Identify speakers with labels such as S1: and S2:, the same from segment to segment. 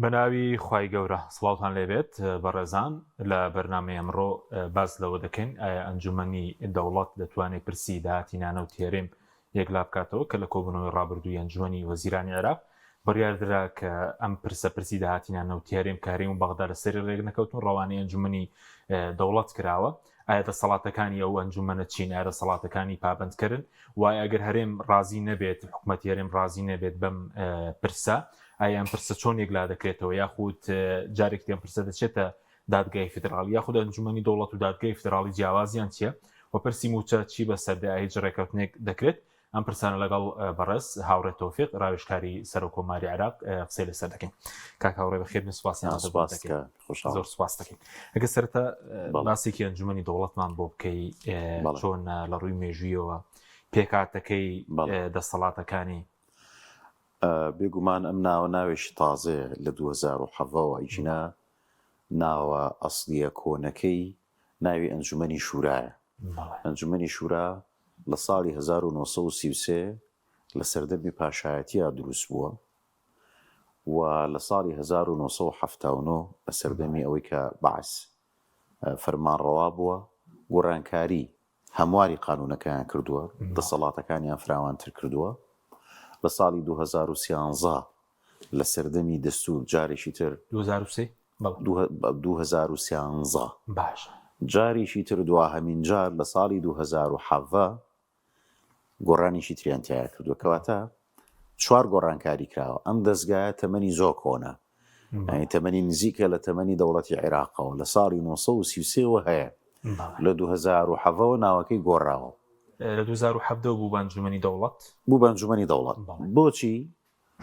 S1: بەناوی خوای گەورە سڵاوتان لێبێت بەڕێزان لە بەرنامەی ئەمڕۆ باس لەوە دەکەین ئایا ئەنجومەنی دەوڵەت دەتوانێت پرسی داهاتی نانەوتی هەرێم یەکلا بکاتەوە کە لە کۆبوونەوەی ڕابردووی ئەنجومەنی وەزیرانی عێراق بڕیاردرا کە ئەم پرسە پرسی داهاتی نانەوتی هەرێم کە هەرێم و بەغدا لەسەری ڕێک نەکەوتن ڕەوانەی ئەنجومەنی دەوڵەت کراوە ئایا دەسەڵاتەکانی ئەو ئەنجومەنە چین؟ ئایا دەسەڵاتەکانی پابەندکەرن؟ وایە ئەگەر هەرێم ڕازی نەبێت، حکومەتی هەرێم ڕازی نەبێت بەم پرسە، ئایا ئەم پرسە چۆن یەکلا دەکرێتەوە؟ یاخود جارێکی تر ئەم پرسە دەچێتە دادگای فیدراڵی یاخود ئەنجومەنی دەوڵەت و دادگای فیدراڵی جیاوازیان چییە؟ و پرسی مووچە چی بەسەر دێ؟ ئایا هیچ ڕێککەوتنێک دەکرێت؟ ئەم پرسانە لەگەڵ بەڕێز هاوڕێ تۆفیق ڕاوێژکاری سەرۆک کۆماری عێراق قسەی لەسەر دەکەین. کاک هاوڕێ بەخێر بێن سوپاسیان
S2: لەسەر
S1: سپاس
S2: دەکەین. کە خۆشحاڵم.
S1: زۆر سپاس دەکەین. ئەگەر سەرەتا
S2: بەڵێ.
S1: باسێکی ئەنجومەنی دەوڵەتمان بۆ بکەی
S2: بەڵێ.
S1: چۆن لە ڕووی مێژوویەوە پێکهاتەکەی
S2: بەڵێ.
S1: دەسەڵاتەکانی؟
S2: بێگومان ئەم ناوە ناوێکی تازەیە لە 2017 وە ئیجنا ناوە ئەسڵیە کۆنەکەی ناوی ئەنجومەنی شورایە.
S1: بەڵێ.
S2: ئەنجومەنی شورا لە ساڵی 1933 لە سەردەمی پاشایەتیا دروست بووە و لە ساڵی 1979 لە سەردەمی ئەوەی کە بەعس فەرمانڕەوا بووە گۆڕانکاری هەمواری قانوونەکەیان کردووە، دەسەڵاتەکانیان فراوانتر کردووە. لە ساڵی 2013 لە سەردەمی دەستوور جارێکی تر.
S1: 2003؟ بەڵێ.
S2: 2013.
S1: باشە.
S2: جارێکی تر دواهەمین جار لە ساڵی 2017 گۆڕانێکی تریان تیایا کردووە. کەواتە چوار گۆڕانکاری کراوە. ئەم دەزگایە تەمەنی زۆر کۆنە. یانی تەمەنی نزیکە لە تەمەنی دەوڵەتی عێراقەوە. لە ساڵی 933 وە هەیە. لە 2017 وە ناوەکەی گۆڕاوە.
S1: لە 2017 وە بوو بە ئەنجومەنی دەوڵەت؟
S2: بوو بە ئەنجومەنی دەوڵەت. بۆچی؟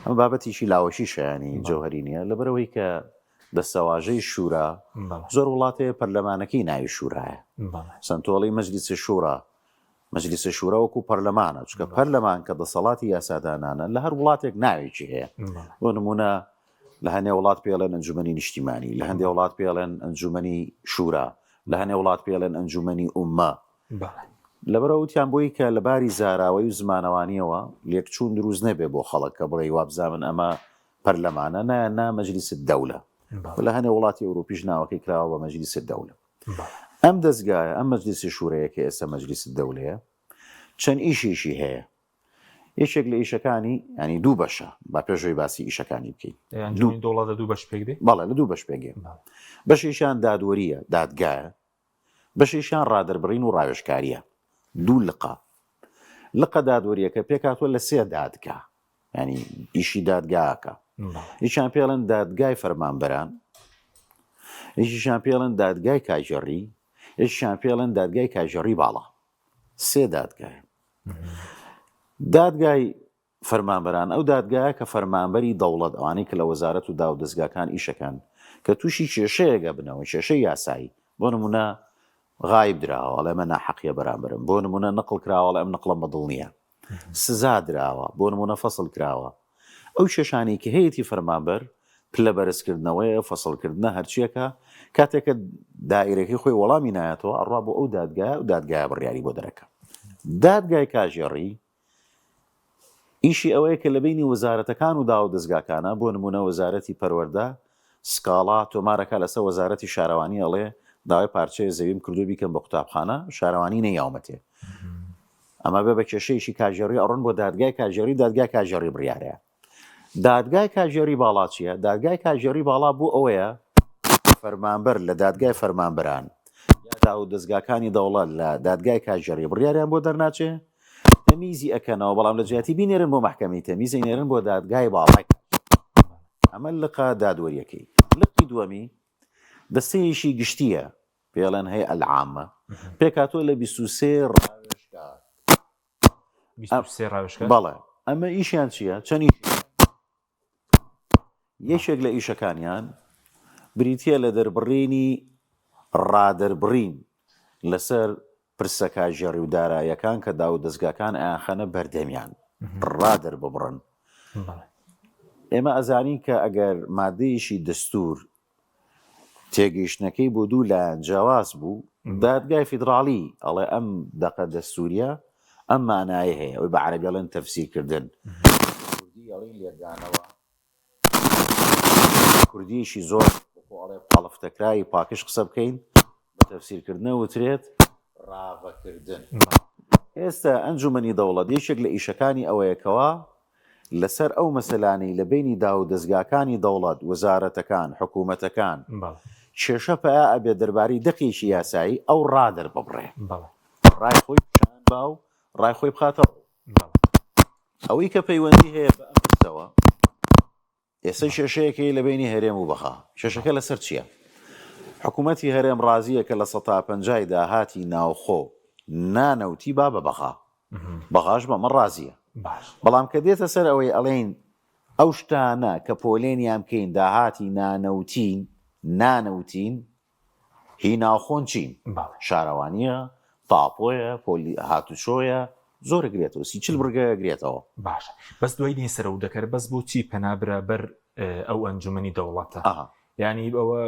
S2: ئەمە بابەتێکی لاوەکیشە یانی جەوهەری نییە. لەبەرئەوەی کە دەستەواژەی شورا زۆر وڵات هەیە پەرلەمانەکەی ناوی شورایە. سەنتۆڵی مەجلیسی شورا مەجلیسی شورا وەکو پەرلەمانە چونکە پەرلەمان کە دەسەڵاتی یاسادانانە لە هەر وڵاتێک ناوێکی هەیە. بۆ نمونە لە هەنێ وڵات پێڵێن ئەنجومەنی نیشتیمانی، لە هەندێ وڵات پێڵێن ئەنجومەنی شورا، لە هەنێ وڵات پێڵێن ئەنجومەنی ئوممە. لەبەرئەوە وتیان بۆی کە لە باری زاراوەی و زمانەوانیەوە لێکچوون دروست نەبێ بۆ خەڵک کە بڵێی وابزانن ئەمە پەرلەمانە، نایان نا مەجلیس الدولە. لە هەنێ وڵاتی ئەوروپیش ناوەکەی کراوە بە مەجلیس الدولە. ئەم دەزگایە، ئەم مەجلیسی شورەیە کە ئێستا مەجلیس الدولەیە، چەند ئیشێکی هەیە. یەکێک لە ئیشەکانی، یانی دوو بەشە، با پێش ئەوەی باسی ئیشەکانی بکەین.
S1: ئەنجومەنی دەوڵەت لە دوو بەش پێک دێ؟
S2: بەڵێ لە دوو بەش پێک دێ. بەشێکیان دادوەرییە، دادگایە، بەشێکیان ڕادەربڕین و ڕاوێژکارییە، دوو لقە. لقە دادوەرییەکە پێکهاتووە لە سێ دادگا، یانی ئیشی دادگاکە. یەکیان پێڵێن دادگای فەرمانبەران، یەکیشیان پێڵێن دادگای کاژێڕی، یەکیشیان پێڵێن دادگای کاژێڕی باڵا. سێ دادگایە. دادگای فەرمانبەران، ئەو دادگایە کە فەرمانبەری دەوڵەت، ئەوانەی کە لە وەزارەت و داودەزگاکان ئیشەکەن، کە تووشی کێشەیەک ئەبنەوە، کێشەی یاسایی، بۆ نموونە غایب دراوە، ئەڵێ ئەمە ناحەقیە بەرامبەرم، بۆ نموونە نقڵ کراوە، ئەڵێ ئەم نقڵەم بە دڵ نییە، سزا دراوە، بۆ نموونە فەسڵ کراوە، ئەو کێشانەی کە هەیەتی فەرمانبەر، پلە بەرزکردنەوەیە، فەسڵکردنە، هەرچییەکە، کاتێک کە دائیرەکەی خۆی وەڵامی نایەتەوە، ئەڕوا بۆ ئەو دادگایە، ئەو دادگایە بڕیاری بۆ دەرەکا. دادگای کاژێڕی ئیشی ئەوەیە کە لە بەینی وەزارەتەکان و داو دەزگاکانە، بۆ نموونە وەزارەتی پەروەردە سکاڵا تۆمارەکا لەسەر وەزارەتی شارەوانی ئەڵێ داوای پارچەیە زەویم کردووە بیکەم بە قوتابخانە، شارەوانی نەیاومەتێ. ئەمە بێ بە کێشەیەکی کارگێڕی ئەڕۆن بۆ دادگای کارگێڕی، دادگای کارگێڕی بڕیارەیە. دادگای کارگێڕی باڵا چییە؟ دادگای کارگێڕی باڵا بۆ ئەوەیە فەرمانبەر لە دادگای فەرمانبەران یا داو دەزگاکانی دەوڵەت لە دادگای کارگێڕی بڕیاریان بۆ دەرناچێ تەمیزی ئەکەنەوە بەڵام لە جیاتی بینێرن بۆ مەحکەمەی تەمیز ئەینێرن بۆ دادگای باڵای ئەمە لقە دادوەریەکەی لقی دووەمی دەستەیەکی گشتیە پێڵێن هەیە العامە پێکهاتووە لە 23 ڕاوێژکار
S1: 23 ڕاوێژکار
S2: بەڵێ ئەمە ئیشیان چییە چەند ئیش یەکێک لە ئیشەکانیان بریتییە لە دەربڕینی ڕادەربڕین لەسەر پرسە کارگێڕی و داراییەکان کە داوودەزگاکان ئەیانخەنە بەردەمیان ڕادەرببڕن. ئێمە ئەزانین کە ئەگەر مادەیەکی دەستوور تێگەیشتنەکەی بۆ دوو لایەن جیاواز بوو، دادگای فیدڕاڵی ئەڵێ ئەم دەقە دەستووریە ئەم مانایەی هەیە، ئەوەی بە عەرەبی ئەڵێن تەفسیرکردن، بە کوردی ئەڵێن لێکدانەوە. کوردییەکی زۆر وەکو ئەڵێ پاڵفتەکراوی پاکژ قسە بکەین، بە تەفسیرکردنە وترێت ڕاڤەکردن. ئێستا ئەنجومەنی دەوڵەت یەکێک لە ئیشەکانی ئەوەیە کەوا لەسەر ئەو مەسەلانەی لە بەینی داوودەزگاکانی دەوڵەت، وەزارەتەکان، حکوومەتەکان، کێشە پەیا ئەبێت دەربارەی دەقێکی یاسایی، ئەو ڕا دەرببڕێ. ڕای خۆی پیشان با و ڕای خۆی بخاتە ڕوو. ئەوەی کە پەیوەندی هەیە بە ئەم پرسەوە، ئێستا کێشەیەک هەیە لە بەینی هەرێم و بەغا، کێشەکە لەسەر چییە؟ حکوومەتی هەرێم ڕازییە کە لە سەتا پەنجای داهاتی ناوخۆ نانەوتی با بە بەغا، بەغاش بەمە ڕازییە. بەڵام کە دێتە سەر ئەوەی ئەڵێین ئەو شتانە کە پۆلێنیان بکەین داهاتی نانەوتین، نانەوتین، هی ناوخۆن چین؟ شارەوانییە، تاپۆیە، پۆلی هاتوچۆیە، زۆر ئەگرێتەوە، سی چل بڕگە ئەگرێتەوە.
S1: باشە بەس دوای دێین سەر وردەکاری بەس بۆچی پەنا برا بەر ئەو ئەنجومەنی دەوڵەتە؟ یانی ئەوە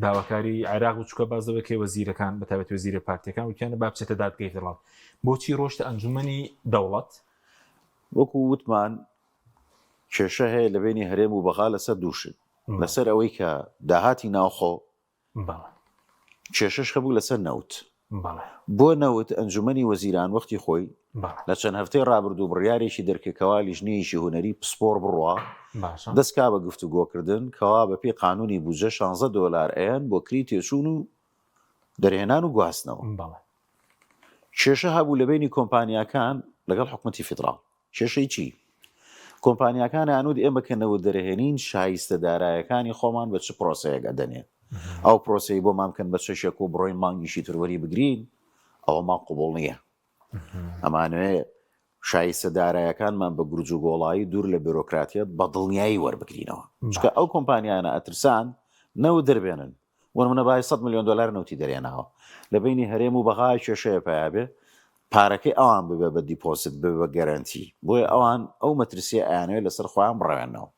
S1: داواکاری عێراق بوو چونکە باس لەوە کەی وەزیرەکان بە تایبەتی وەزیرە پارتیەکان وتیانە با بچێتە دادگەی فیدراڵ بۆچی ڕۆشتە ئەنجومەنی دەوڵەت؟
S2: وەکو وتمان کێشە هەیە لە بەینی هەرێم و بەغا لەسەر دوو شت لەسەر ئەوەی کە داهاتی ناوخۆ کێشەش هەبوو لەسەر نەوت بۆ نەوت ئەنجومەنی وەزیران وەختی خۆی لە چەند هەفتەی ڕابردوو بڕیارێکی دەرکرد کەوا لیژنەیەکی هونەری پسپۆڕ بڕوا دەستکا بە گفتوگۆکردن کەوا بەپێی قانونی بودجە 16 دۆلار ئەیەن بۆ کری تێچوون و دەرهێنان و گواستنەوە. کێشە هەبوو لە بەینی کۆمپانیاکان لەگەڵ حکومەتی فیدراڵ. کێشەی چی؟ کۆمپانیاکان ئەیانوت ئێمە کە نەوت دەرهێنین شایستە دارایەکانی خۆمان بە چ پرۆسەیەک ئەدەنێ؟ ئەو پرۆسەی بۆمان بکەن بە چەشێک و بڕۆین مانگیشی تر وەری بگرین ئەوەمان قبوڵ نییە. ئەمانەوێ شایستە دارایەکانمان بە گورج و گۆڵایی دوور لە بیرۆکراتیەت بە دڵنیایی وەربگرینەوە. چونکە ئەو کۆمپانیانە ئەترسان نەوت دەربێنن بۆ نمونە بای 100 ملیۆن دۆلار نەوتی دەرێناوە لە بەینی هەرێم و بەغا کێشەیە پیا بێ پارەکەی ئەوان ببێ بە deposit ببێ بە گەرەنتی بۆیە ئەوان ئەو مەترسیە ئەیانەوێت لەسەر خۆیان بڕەوێنەوە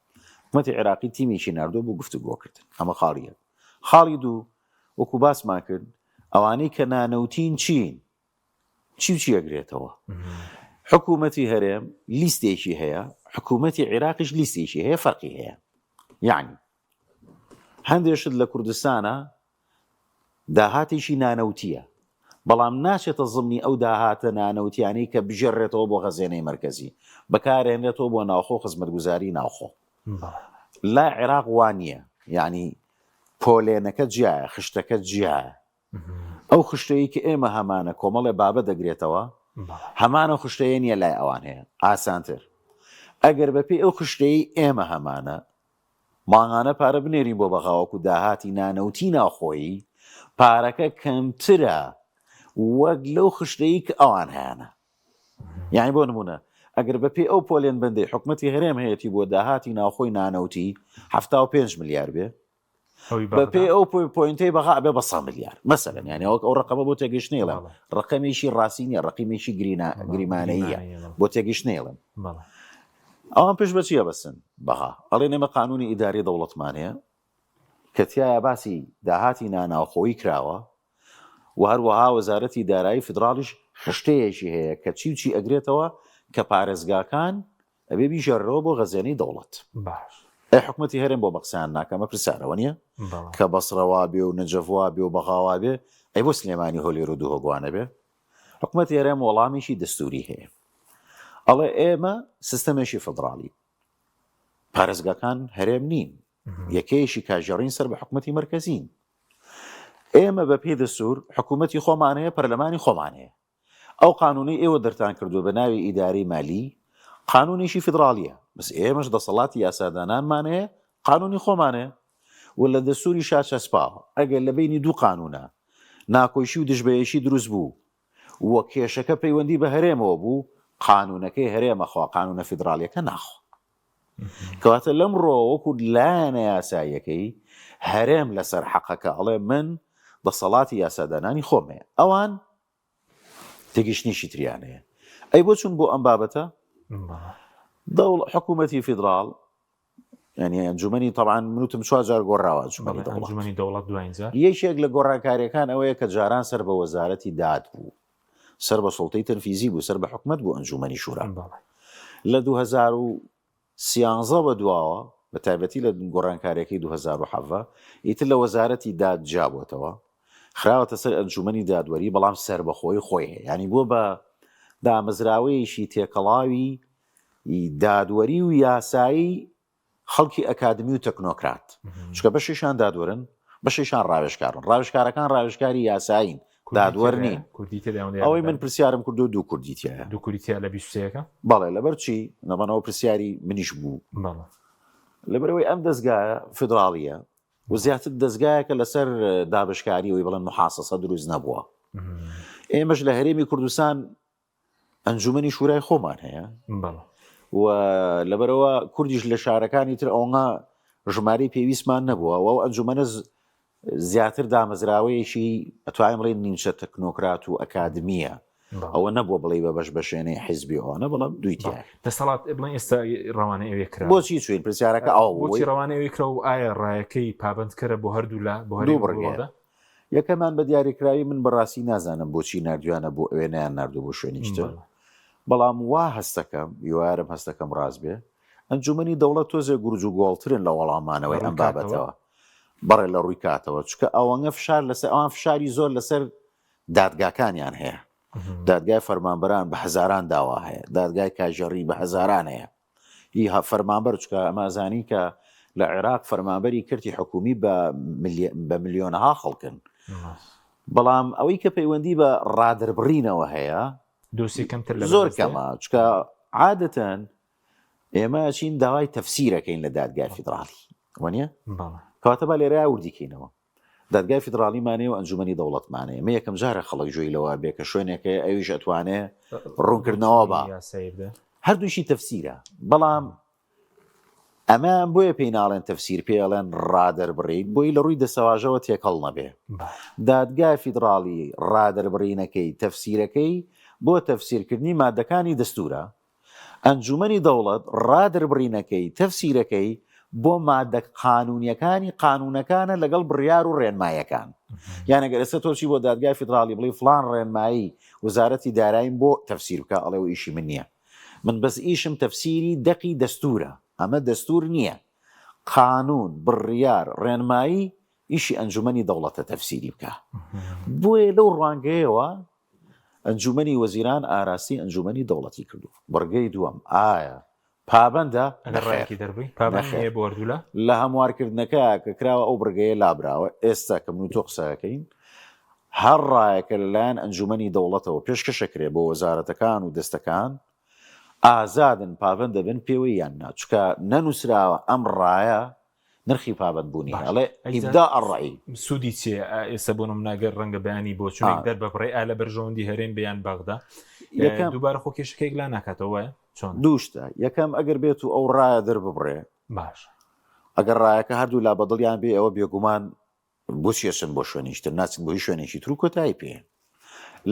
S2: حکومەتی عێراقی تیمێکی ناردووە بۆ گفتوگۆکردن ئەمە خاڵی یەک خاڵی دوو وەکو باسمان کرد ئەوانەی کە نانەوتین چین چی و چی ئەگرێتەوە حکوومەتی هەرێم لیستێکی هەیە حکوومەتی عێراقیش لیستێکی هەیە فەرقی هەیە یعنی هەندێ شت لە کوردستانا داهاتێکی نانەوتییە، بەڵام ناچێتە زمنی ئەو داهاتە نانەوتیانەی کە بگێڕرێتەوە بۆ خەزێنەی مەرکەزی، بەکارهێنرێتەوە بۆ ناوخۆ و خزمەتگوزاری ناوخۆ. لای عێراق وا نییە، یانی پۆلێنەکە جیایە، خشتەکە جیایە. ئەو خشتەیەی کە ئێمە هەمانە کۆمەڵێ بابەت دەگرێتەوە، هەمان ئەو خشتەیە نییە لای ئەوان هەیە. ئاسانتر ئەگەر بەپێی ئەو خشتەیەی ئێمە هەمانە مانگانە پارە بنێرین بۆ بەغا وەکو داهاتی نانەوتی ناوخۆیی، پارەکە کەمترە وەک لەو خشتەی کە ئەوان هەیانە. یانی بۆ نمونە ئەگەر بەپێی ئەو پۆلێن بەندەی حکومەتی هەرێم هەیەتی بۆ داهاتی ناوخۆی نانەوتی 75 ملیار بێ بەپێی ئەو پۆینتەی بەغا ئەبێ بە 100 ملیار مەسەلەن یانی وەک ئەو ڕقەمە بۆ تێگەشتنەیڵم ڕقەمێکی ڕاستی نییە ڕقیمێکی گرینا گریمانەیە بۆ تێگەشتنەیڵم ئەوان پشت بە چی ئەبەستن؟ بەغا ئەڵێن ئێمە قانوونی ئیداری دەوڵەتمان هەیە کە تیایا باسی داهاتی ناناوخۆیی کراوە و هەروەها وەزارەتی دارایی فیدراڵیش خشتەیەکی هەیە کە چی و چی ئەگرێتەوە کە پارێزگاکان ئەبێ بیگێڕنەوە بۆ غەزێنەی دەوڵەت.
S1: باش.
S2: ئەی حکومەتی هەرێم بۆ بە قسەیان ناکا؟ ئەمە پرسیارە وەنیە؟
S1: بەڵێ.
S2: کە بەسڕە وابێ و نەجەف وابێ و بەغا وابێ ئەی بۆ سلێمانی و هەولێر و دهۆک وانەبێ؟ حکومەتی هەرێم وەڵامێکی دەستوری هەیە ئەڵێ ئێمە سیستەمێکی فدراڵی پارێزگاکان هەرێم نین یەکەیەکی کاژێڕین سەر بە حکومەتی مرکزین ئێمە بە پێی دەستور حکوومەتی خۆمان هەیە پەرلەمانی خۆمان هەیە ئەو قانونەی ئێوە دەرتان کردووە بە ناوی ئیداری مالی قانونێکی فیدراڵیە بەس ئێمەش دەسەڵاتی یاسادانانمان هەیە قانونی خۆمان هەیە و لە دەستوری شا چەسپاوە ئەگەر لە بەینی دوو قانونا ناکۆکی و دژبەیەکی دروست بوو و کێشەکە پەیوەندی بە هەرێمەوە بوو قانونەکەی هەرێم ئەخوا قانونە فیدراڵیەکە ناخوا. کەواتە لەم ڕۆوە وەکو لایەنە یاساییەکەی هەرێم لەسەر حەقەکە ئەڵێ من دەسەڵاتی یاسادانانی خۆم هەیە ئەوان تێگەیشتنێکی تریان هەیە. ئەی بۆ چوون بۆ ئەم بابەتە؟ دەوڵ حکوومەتی فیدراڵ یعنی ئەنجومەنی طبعا من وتم چوار جار گۆڕاوە ئەنجومەنی دەوڵەت.
S1: ئەنجومەنی دەوڵەت دواین جار.
S2: یەکێک لە گۆڕانکارییەکان ئەوەیە کە جاران سەر بە وەزارەتی داد بوو، سەر بە سوڵتەی تەنفیزی بوو، سەر بە حکومەت بوو ئەنجومەنی شورا. لە 2013 بە دواوە. بە تایبەتی لە گۆڕانکاریەکەی 2017 ئیتر لە وەزارەتی داد جیابووەتەوە خراوەتە سەر ئەنجومەنی دادوەری بەڵام سەربەخۆی خۆی هەیە یانی بووە بە دامەزراوەیەکی تێکەڵاوی دادوەری و یاسایی خەڵکی ئەکادمی و تەکنۆکرات چونکە بەشێکیان دادوەرن بەشێکیان ڕاوێژکارن ڕاوێژکارەکان ڕاوێژکاری یاسایین دادوەر نین ئەوەی من پرسیارم کردو دوو کوردی تایە
S1: دوو کوردی تیا لە 23ەکە
S2: بەڵێ لەبەر چی نەبەنەوە پرسیاری منیش بوو لەبەرەوەی ئەم دەستگایە فیدراڵیە و زیاتر دەستگایەکە لەسەر دابشکاری ئەوی بڵێن محاسەسە دروست نەبووە ئێمەش لە هەرێمی کوردستان ئەنجومەنی شورای خۆمان هەیە و لەبەرەوە کوردیش لە شارەکانی تر ئەوەنگە ژمارەی پێویستمان نەبووە و ئەنجومەنە زیاتر دامەزراوەیەکی ئەتوانین بڵێین نیمچە تەکنۆکرات و ئەکادمیە ئەوە نەبووە بڵێ بە بەش بەشێنەی حیزبی ئەوانە بەڵام دووی تایە.
S1: دەسەڵات بڵێن ئێستا ڕەوانەی ئەوێ کرا.
S2: بۆچی چوین پرسیارەکە ئەوە بوو.
S1: بۆچی ڕەوانەی ئەوێ کرا و ئایا ڕایەکەی پابەندکەرە بۆ هەردوولا بۆ هەرێم و بەغدا؟
S2: یەکەمان بە دیاریکراوی من بەڕاستی نازانم بۆچی ناردویانە بۆ ئەوێ نەیان ناردوو بۆ شوێنیکی تر بەڵام وا هەستەکەم هیوایارم هەستەکەم ڕاست بێ ئەنجومەنی دەوڵەت تۆزێ گورج و گۆڵترن لە وەڵامانەوەی ئەم بابەتەوە بەڕێ لە ڕووی کاتەوە چکە ئەوەنگە فشار لەسەر ئەوان فشاری زۆر لەسەر دادگاکانیان هەیە دادگای فەرمانبەران بە هەزاران داوا هەیە دادگای کاژێڕی بە هەزاران هەیە ئی فەرمانبەر چکە ئەمە ئەزانین کە لە عێراق فەرمانبەری کەرتی حکومی بە ملیۆنەها خەڵکن بەڵام ئەوەی کە پەیوەندی بە ڕادەربڕینەوە هەیە
S1: دۆسی کەمتر
S2: لە زۆر کەمە چکە عادەتەن ئێمە ئەچین داوای تەفسیرەکەین لە دادگای فیدراڵی وەنیە کەواتە با لێرە وردیکەینەوە دادگای فیدراڵیمان هەیە و ئەنجومەنی دەوڵەتمان هەیە. ئەمە یەکەم جارە خەڵک گوێی لەوە بێ کە شوێنێک هەیە ئەویش ئەتوانێ ڕوونکردنەوە بە. هەردووشی تەفسیرە، بەڵام ئەمە بۆیە پێی ناڵێن تەفسیر پێی ئەڵێن ڕادەربڕین بۆی لە ڕووی دەسەواژەوە تێکەڵ نەبێ. دادگای فیدراڵی ڕادەربڕینەکەی تەفسیرەکەی بۆ تەفسیرکردنی مادەکانی دەستوورە، ئەنجومەنی دەوڵەت ڕادەربڕینەکەی، تەفسیرەکەی، بۆ مادە قانونیەکانی قانونەکانە لەگەڵ بڕیار و ڕێنمایەکان. یان ئەگەر ئێستا تۆ بچی بۆ دادگای فیدراڵی بڵێی فڵان ڕێنمایی وەزارەتی دارایم بۆ تەفسیر بکە ئەڵێ ئەوە ئیشی من نییە. من بەس ئیشم تەفسیری دەقی دەستورە. ئەمە دەستور نییە. قانون، بڕیار، ڕێنمایی ئیشی ئەنجومەنی دەوڵەتە تەفسیری بکا. بۆیە لەو ڕوانگەیەوە ئەنجومەنی وەزیران ئاراستەی ئەنجومەنی دەوڵەتی کردووە. بڕگەی دووەم، ئایا پابەندە؟
S1: ئەگەر
S2: نەخێر.
S1: ڕایەکی دەربڕی پابەند
S2: نەخێر.
S1: نییە بۆ هەردوولا؟
S2: لە هەموارکردنەکە کە کراوە ئەو بڕگەیە لابراوە، ئێستا کە من و تۆ قسە ئەکەین هەر ڕایەکە لەلایەن ئەنجومەنی دەوڵەتەوە پێشکەش ئەکرێ بۆ وەزارەتەکان و دەستەکان ئازادن پابەند دەبن پێوەی یان نا، چونکە نەنووسراوە ئەم ڕایە نرخی پابەندبوونی هەیە ئەڵێ ئیبدا الرأی.
S1: سوودی چیە ئێستا بۆ نمونە گەر ڕەنگە بەیانی بۆچوونێک دەرببڕێ ئا لە بەرژەوەندی هەرێم بێ یان بەغدا
S2: یەکەم
S1: دووبارە خۆ کێشەکە یەکلا ناکاتەوە وایە چۆن؟
S2: دوو شتە یەکەم ئەگەر بێت و ئەو ڕایە دەرببڕێ
S1: باش
S2: ئەگەر ڕایەکە هەردوو لا بەدڵیان بێ ئەوە بێگومان بۆچی ئەچن بۆ شوێنێکی تر ناچن بۆ هیچ شوێنێکی تر و کۆتایی پێ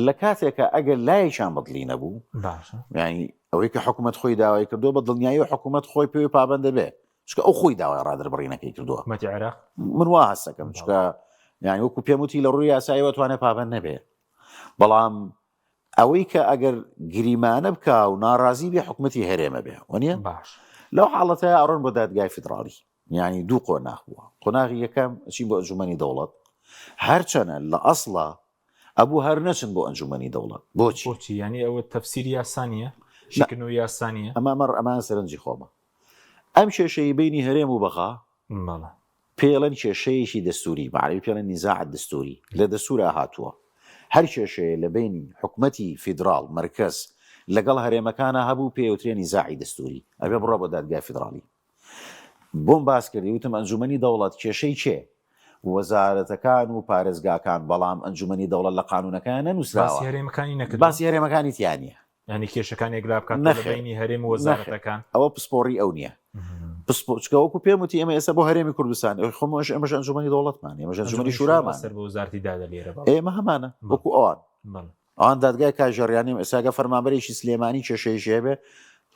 S2: لە کاتێکە ئەگەر لایەکیان بەدڵی نەبوو
S1: باشە
S2: یعنی ئەوەی کە حکوومەت خۆی داوای کردووە بە دڵنیایی و حکوومەت خۆی پێوی پابەند دەبێ چونکە ئەو خۆی داوای ڕادەربڕینەکەی کردووە
S1: حکومەتی عێراق
S2: من وا هەستەکەم چونکە یعنی وەکو پێم وتی لە ڕووی یاساییەوە توانێت پابەند نەبێ بەڵام ئەوەی کە ئەگەر گریمانە بکا و ناڕازی بێ حکومەتی هەرێمە بێ وەنیە
S1: باش
S2: لەو حاڵەتەیە ئەڕۆن بۆ دادگای فیدراڵی یعنی دوو قۆناغ بووە قۆناغی یەکەم ئەچین بۆ ئەنجومەنی دەوڵەت هەرچەنە لە ئەسڵا ئەبوو هەر نەچن بۆ ئەنجومەنی دەوڵەت بۆچی؟
S1: بۆچی یعنی ئەوە تەفسیری یاسا نییە شیکردنەوەی یاسا نییە
S2: ئەمە ئەمە ئەمان سەرنجی خۆمە ئەم کێشەی بەینی هەرێم و بەغا
S1: بەڵێ.
S2: پێڵێن کێشەیەکی دەستوری، بە عەرەبی پێڵێن نزاع دستوری، لە دەستورا هاتووە. هەر کێشەیە لە بەینی حکومەتی فیدراڵ، مەرکەز، لەگەڵ هەرێمەکانا هەبوو پێیەوترێ نیزاعی دەستوری، ئەبێ بڕوا بۆ دادگای فیدراڵی. بۆم باس کردی وتم ئەنجومەنی دەوڵەت کێشەی کێ؟ وەزارەتەکان و پارێزگاکان، بەڵام ئەنجومەنی دەوڵەت لە قانونەکەیا نەنوسراوە.
S1: باسی هەرێمەکانی نەکردووە؟
S2: باسی هەرێمەکانی تیا نییە.
S1: یانی کێشەکان یەکلا بکاتەوە لە
S2: نەخێر
S1: بەینی هەرێم و
S2: نەخێر
S1: وەزارەتەکان؟
S2: ئەوە پسپۆڕی ئەو نییە. پسپۆ چونکە وەکو پێم وتی ئێمە ئێستا بۆ هەرێمی کوردستان ئێ خۆ ئێمەش ئێمەش ئەنجومەنی دەوڵەتمان ئێمەش ئەنجومەنی
S1: ئەنجومەنی شورا
S2: شورامان
S1: سەر بە وەزارەتی دادە لێرە بەڵێ
S2: ئێمە هەمانە
S1: بەڵێ
S2: وەکو ئەوان
S1: بەڵێ
S2: ئەوان دادگای کاژێڕیانیم ئێستا گە فەرمانبەرێکی سلێمانی کێشەیەکی هەبێ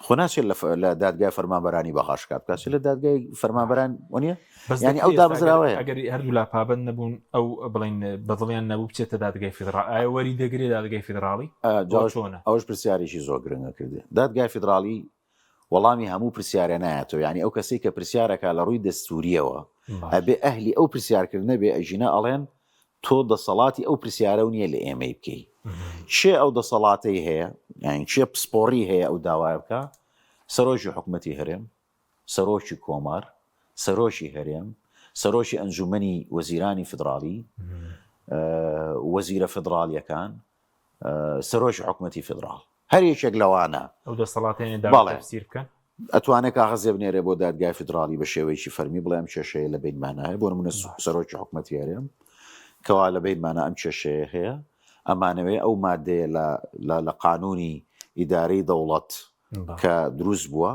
S2: خۆ ناچێت لە لە دادگای فەرمانبەرانی بەغا شکات بکات چ لە دادگای فەرمانبەران وەنیە
S1: بەس
S2: یعنی ئەو
S1: دەکرێت ئێستا ئەگەر
S2: دامەزراوەیە
S1: ئەگەر هەردوولا پابەند نەبوون ئەو بڵێن بەدڵیان نەبوو بچێتە دادگای فیدڕاڵ ئایا وەری دەگرێ دادگای فیدڕاڵی
S2: ئا،
S1: ئەوە
S2: جا
S1: چۆنە؟
S2: ئەوەش پرسیارێکی زۆر گرنگە کردی دادگای فیدراڵی. وەڵامی هەموو پرسیارێ نایەتەوە یانی ئەو کەسەی کە پرسیارەکە لە ڕووی دەستوریەوە ئەبێ ئەهلی ئەو پرسیارکردنە بێ ئەژینا ئەڵێن تۆ دەسەڵاتی ئەو پرسیارە و نییە لە ئێمەی بکەی چێ ئەو دەسەڵاتەی هەیە یان چێ پسپۆڕی هەیە ئەو داوایە بکە سەرۆکی حکوومەتی هەرێم سەرۆکی کۆمار سەرۆکی هەرێم سەرۆکی ئەنجومەنی وەزیرانی فیدراڵی وەزیرە فیدراڵیەکان سەرۆکی حکومەتی فیدراڵ هەر یەکێک لەوانە
S1: ئەو دەسەڵاتیان داوا تەفسیر بکەن
S2: ئەتوانێت کاغەزێ بنێرێ بۆ دادگای فیدراڵی بە شێوەیەکی فەرمی بڵێ ئەم کێشەیە لە بینمانە هەیە بۆ نمونە سەرۆکی حکومەتی هەرێم کەوا لە بینمانە ئەم کێشەیە هەیە ئەمانەوێ ئەو مادەیە لە قانونی ئیدارەی دەوڵەت کە دروست بووە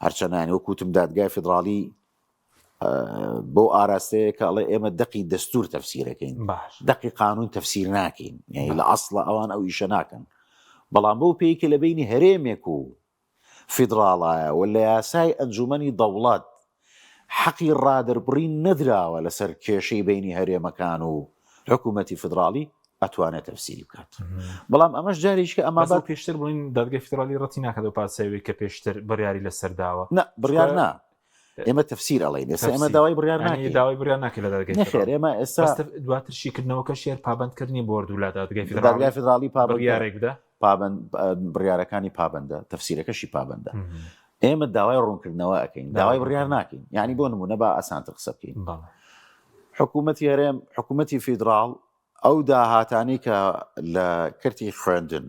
S2: هەرچەنانی وەکوتم دادگای فیدراڵی بەو ئاراستەیە کە ئەڵێ ئێمە دەقی دەستور تەفسیرەکەین دەقی قانون تەفسیر ناکەین یعنی لە ئەسڵە ئەوان ئەو ئیشە ناکەن بەڵام بەو پێی کە لە بینی هەرێمێک و فیدراڵایە و لە یاسای ئەنجومەنی دەوڵەت حەقی ڕادەربڕین نەدراوە لەسەر کێشەی بینی هەرێمەکان و حکوومەتی فیدراڵی ئەتوانێت تەفسیری بکات بەڵام ئەمەش جارێکی
S1: ئەمە بە پێشتر بڵین دادگای فیدراڵی ڕەتی ناکات و پاساوی کە پێشتر بڕیاری لەسەر داوە
S2: نە بڕیار نا ئێمە تەفسیر ئەڵێین ئێستا ئێمە داوای بڕیار
S1: ناکەین داوای بڕیار ناکەین لە دادگای
S2: نەخێر ئێمە ئێستا
S1: دواتر شیکردنەوەکە شێر پابەندکردنی بۆ هەردوو لا
S2: دادگای فیدراڵی دادگای فیدراڵی
S1: پابەند بڕیارێک بدە
S2: پابەند بڕیارەکانی پابەندە تەفسیرەکەشی پابەندە ئێمە داوای ڕوونکردنەوە ئەەکەین داوای بڕیار ناکەین یعنی بۆ نمونە با ئاسانتر قسە بکەین حکوومەتی هەرێم حکوومەتی فیدراڵ ئەو داهاتانی کە لە کەرتی خوێندن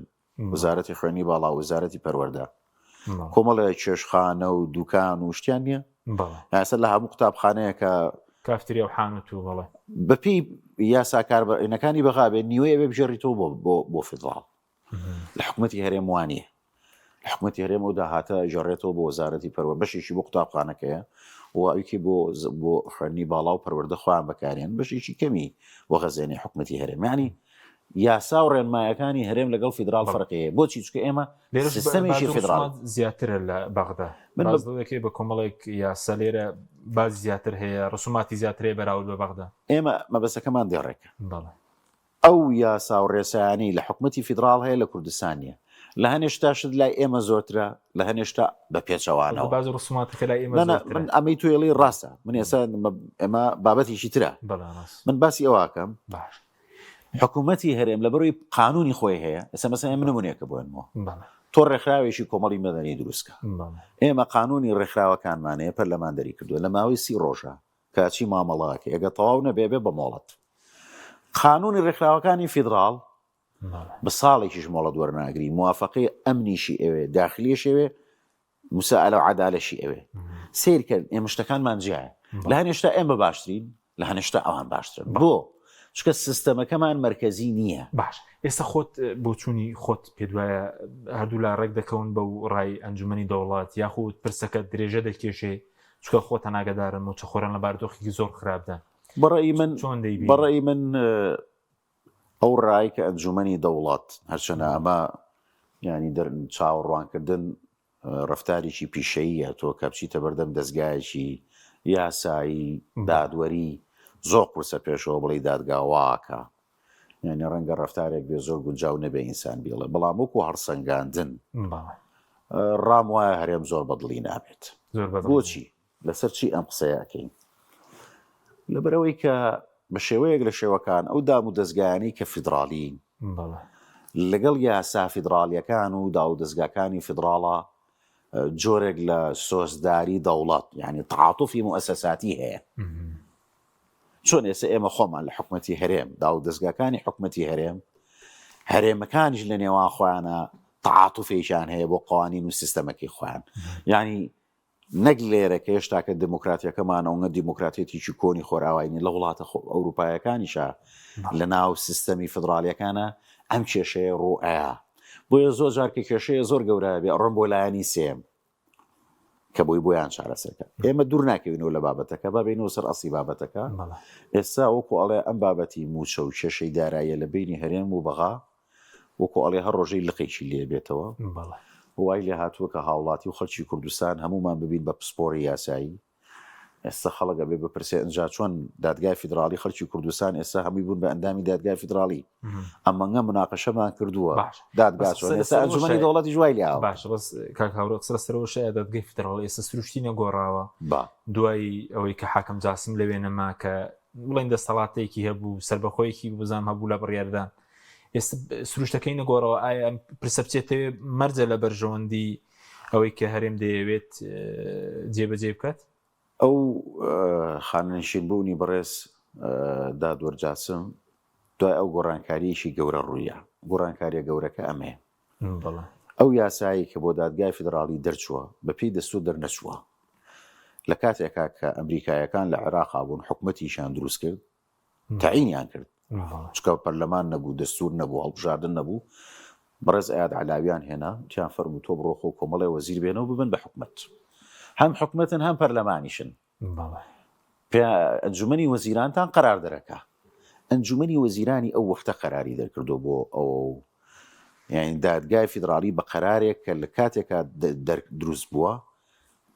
S2: وەزارەتی خوێنی باڵا و وەزارەتی پەروەردە کۆمەڵێ چێشخانە و دوکان و شتیان نییە ئاسە لە هەموو قوتابخانەیەکە
S1: کافتریا و حانوت و بەڵێ
S2: بەپی یاسا کاربەرەکانی بەغا بێ نیوەی ئەبێ بگێڕیتەوە بۆ بۆ بۆ فیدراڵ لە حکوومەتی هەرێم وانە لە حکوومەتی هەرێم ئەو داهاتە ژێڕێتەوە بۆ وەزارەتی پەروە بەشێکی بۆ قوتابخانەکەیە و ئەوکی بۆ بۆ خوێندنی باڵا و پەروەردە خۆیان بەکارێن بەشێکی کەمی بۆ خەزێنەی حکوومەتی هەرێم یعنی یاسا و ڕێنمایەکانی هەرێم لەگەڵ فیدراڵ فەرقی هەیە بۆچی چونکە ئێمە سیستەمێکی فیدراڵ
S1: زیاترە لە بەغدا من بەڵێکی بە کۆمەڵێک یاسا لێرە باز زیاتر هەیە ڕسوماتی زیاتر هەیە بەراورد بە بەغدا
S2: ئێمە مەبەستەکەمان دێڕێکە ئەو یاسا و ڕێسایانەی لە حکومەتی فیدراڵ هەیە لە کوردستان نییە لە هەنێ شتا شت لای ئێمە زۆرترە لە هەنێ شتا بە پێچەوانەوە
S1: باز ڕسوماتەکە لای ئێمە زۆرترە
S2: من ئەمەی تۆ ئەڵێی ڕاستە من ئێستا ئێمە بابەتێکی ترە من باسی ئەوەکەم
S1: باش
S2: حکوومەتی هەرێم لە بەروی قانونی خۆی هەیە ئێستا مەسەن ئێمە نمونەیەکە بۆ نموە تۆ ڕێکخراوێکی کۆمەڵی مەدەنی دروستکە ئێمە قانونی ڕێکخراوەکانمان هەیە پەرلەمان دەری کردووە لە ماوەی سی ڕۆژە کاچی مامەڵەکە ئەگە تەواو نەبێ بێ بە مۆڵەت قانونی ڕێکخراوەکانی فیدراڵ بە ساڵێکیش مۆڵەت وەرناگری موافقەی ئەمنیشی ئەوێ داخلیش ئەوێ مساءلە و عەدالەشی ئەوێ. سەیر کە ئێمە شتەکانمان جیایە. لە هەنێ شتا ئێمە باشترین، لە هەنێ شتا ئەوان باشترن. بۆ؟ چونکە سیستەمەکەمان مەرکەزی نییە.
S1: باش ئێستا خۆت بۆچوونی خۆت پێت وایە هەردوولا ڕێک دەکەون بەو ڕای ئەنجومەنی دەوڵەت یاخود پرسەکە درێژە دەکێشێ چونکە خۆتان ئاگادارن مووچەخۆران لە بارودۆخێکی زۆر خراپدان.
S2: بەڕەئی من
S1: چۆن دەیبینی؟
S2: بەڕەئی من ئەو ڕای کە ئەنجومەنی دەوڵەت، هەرچەنە ئەمە یانی چاوەڕوانکردن ڕەفتارێکی پیشەییە، تۆ کە بچیتە بەردەم دەزگایەکی یاسایی دادوەری زۆر قورسە پێشەوە بڵێی دادگا واکە، یانی ڕەنگە ڕەفتارێک بێ زۆر گونجاو نەبێ ئینسان بیڵێ، بەڵام وەکو هەڵسەنگاندن ڕام وایە هەرێم زۆر بەدڵی نابێت. بۆچی؟ لەسەر چی ئەم قسەیە ئەکەین؟ لەبەرئەوەی کە بە شێوەیەک لە شێوەکان ئەو دام و دەزگایانەی کە فیدراڵین لەگەڵ یاسا فیدراڵیەکان و داو دەزگاکانی فیدراڵا جۆرێک لە سۆزداری دەوڵەت یعنی تعاتفی موئەسەساتی هەیە چۆن ئێستا ئێمە خۆمان لە حکومەتی هەرێم داو دەزگاکانی حکومەتی هەرێم هەرێمەکانیش لە نێوان خۆیانە تعاتفێکیان هەیە بۆ قوانین و سیستەمەکەی خۆیان یعنی نەک لێرە کە هێشتاکە دێمۆکراتیەکەمان ئەونە دێمۆکراتیەتێکی کۆنی خۆرئاوای نیە، لە وڵاتە ئەوروپایەکانیشا لە ناو سیستەمی فدرالیەکانا ئەم کێشەیە ڕوو ئەیا. بۆیە زۆر جار کە کێشەیە زۆر گەورە ئەبێ ئەڕۆن بۆ لایەنی سێیەم کە بۆی بۆیان چارەسەر کەن. ئێمە دوور ناکەوینەوە لە بابەتەکە، با بێینەوە سەر ئەسڵی بابەتەکە. ئێستا وەکو ئەڵێ ئەم بابەتی مووچە و کێشەی داراییە لە بەینی هەرێم و بەغا وەکو ئەڵێ هەر ڕۆژەی لقێکی لێ بێتەوە وای لێ هاتووە کە هاوڵاتی و خەڵکی کوردستان هەموومان ببین بە پسپۆری یاسایی. ئێستا خەڵک ئەبێ بپرسێ ئنجا چۆن دادگای فیدراڵی خەڵکی کوردستان ئێستا هەمووی بوون بە ئەندامی دادگای فیدراڵی ئەمەنگە مناقەشەمان کردووە دادگا چۆن ئێستا ئەنجومەنی دەوڵەتیش وای لێ
S1: باشە بەس کاک هاوڕێ قسە لەسەرەوە شایە دادگای فیدراڵی ئێستا سروشتی نەگۆڕاوە دوای ئەوەی کە حاکم جاسم لەوێ نەما کە بڵێن دەسەڵاتێکی هەبوو سربەخۆیەکی بزانام هەبوو لە بڕیاردان ئێستا سروشتەکەی نەگۆڕەوە ئایا ئەم پرسە بچێتەوێ مەرجە لە بەرژەوەندی ئەوەی کە هەرێم دەیەوێت جێبەجێ بکات؟
S2: ئەو خانەنشین بوونی بەڕێز دادوەر جاسم دوای ئەو گۆڕانکارییەکی گەورە ڕوویە، گۆڕانکارییە گەورەکە ئەمەیە ئەو یاسایەی کە بۆ دادگای فیدراڵی دەرچووە بەپێی دەستوور دەرنەچووە لە کاتێکا کە ئەمریکایەکان لە عێراقا بوون حکومەتیشیان دروست کرد تەعینیان کرد چکە پەرلەمان نەبوو دەستور نەبوو هەڵبژاردن نەبوو بەڕێز ئەیاد علاویان هێنا تیان فەرموو تۆ بڕۆ خۆ کۆمەڵێ وەزیر بێنەوە ببن بە حکومت هەم حکومەتن هەم پەرلەمانیشن ئەنجومەنی وەزیرانتان قەرار دەرەکە ئەنجومەنی وەزیرانی ئەو وەختە قەراری دەرکردو بۆ ئەوە و یعنی دادگای فیدراڵی بە قەرارێک کە لە کاتێکا دروست بووە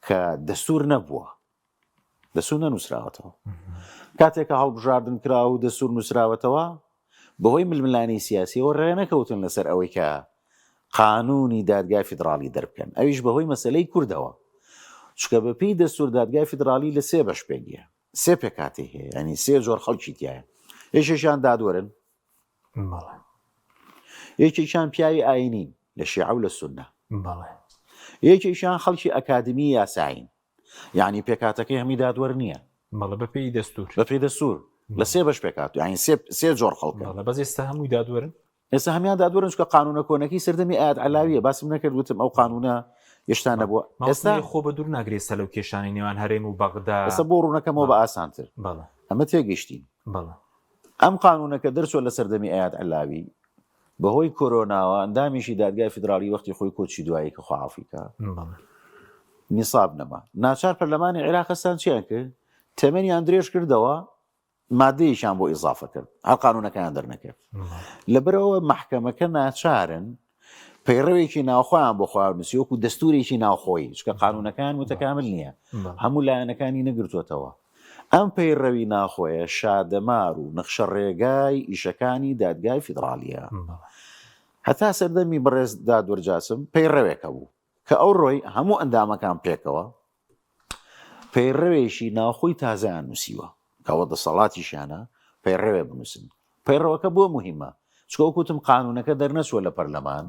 S2: کە دەستور نەبووە دەستور نەنووسراوەتەوە کاتێک کە هەڵبژاردن کرا و دەستور نووسراوەتەوە بەهۆی ململانێی سیاسیەوە ڕێنەکەوتن لەسەر ئەوەی کە قانونی دادگای فیدراڵی دەربکەن ئەویش بەهۆی مەسلەی کوردەوە چکە بەپێی دەستور دادگای فیدراڵی لە سێ بەش پێگیە سێ پێکاتی هەیە ینی سێ جۆر خەڵکی تایە یەکێکیان دادوەرن یەکێکیان پیاوی ئاینین لە شیعە و لە سوننە یەکێکیان خەڵکی ئەکادمی یاسایین یانی پێکهاتەکەی هەمی دادوەر نییە.
S1: بەڵێ بە پێی دەستوور.
S2: بە پێی دەستوور لە سێ بەش پێکهاتوو یانی سێ سێ جۆر خەڵکن.
S1: بەڵێ بەس ئێستا هەمووی دادوەرن؟
S2: ئێستا هەمیان دادوەرن چونکە قانوونە کۆنەکەی سەردەمی ئایەت عەلاوییە باسم نەکرد وتم ئەو قانوونە هێشتا نەبووە
S1: ئێستا خۆ بە دوور ناگرێ ئێستا لەو کێشانەی نێوان هەرێم و بەغدا.
S2: ئێستا بۆ ڕوونەکەمەوە بە ئاسانتر.
S1: بەڵێ.
S2: ئەمە تێگەیشتین.
S1: بەڵێ.
S2: ئەم قانوونە کە دەرچووە لە سەردەمی ئەیاد عەلاوی بەهۆی کۆرۆناوە ئەندامێکی دادگای فیدراڵی وەختی خۆی کۆچی دوایی کە خوا عەفوی کا نیساب نەما ناچار پەرلەمانی عێراق هەستان چیان کرد تەمەنیان درێژ کردەوە مادەیەکیان بۆ ئیزافە کرد هەر قانونەکەیان دەرنەکرد لەبەرەوە محکەمەکە ناچارن پەیڕەوێکی ناوخۆیان بۆ خۆیان نووسی وەکو دەستورێکی ناوخۆیی چکە قانونەکان متەکامل نییە هەموو لایەنەکانی نەگرتووەتەوە ئەم پەیڕەوی ناخۆیە شادەمار و نەخشە ڕێگای ئیشەکانی دادگای فیدڕاڵیە. هەتا سەردەمی بەڕێز دادوەر جاسم پەیڕەوێک هەبوو کە ئەو ڕۆی هەموو ئەندامەکان پێکەوە پەیڕەوێکی ناوخۆی تازەیان نووسیوە کەەوە دەسەڵاتیشیانە پەیڕەوێ بنووسن پەیڕەوەکە بۆ موهیمە؟ چونکە وەک وتم قانونەکە دەرنەچووە لە پەرلەمان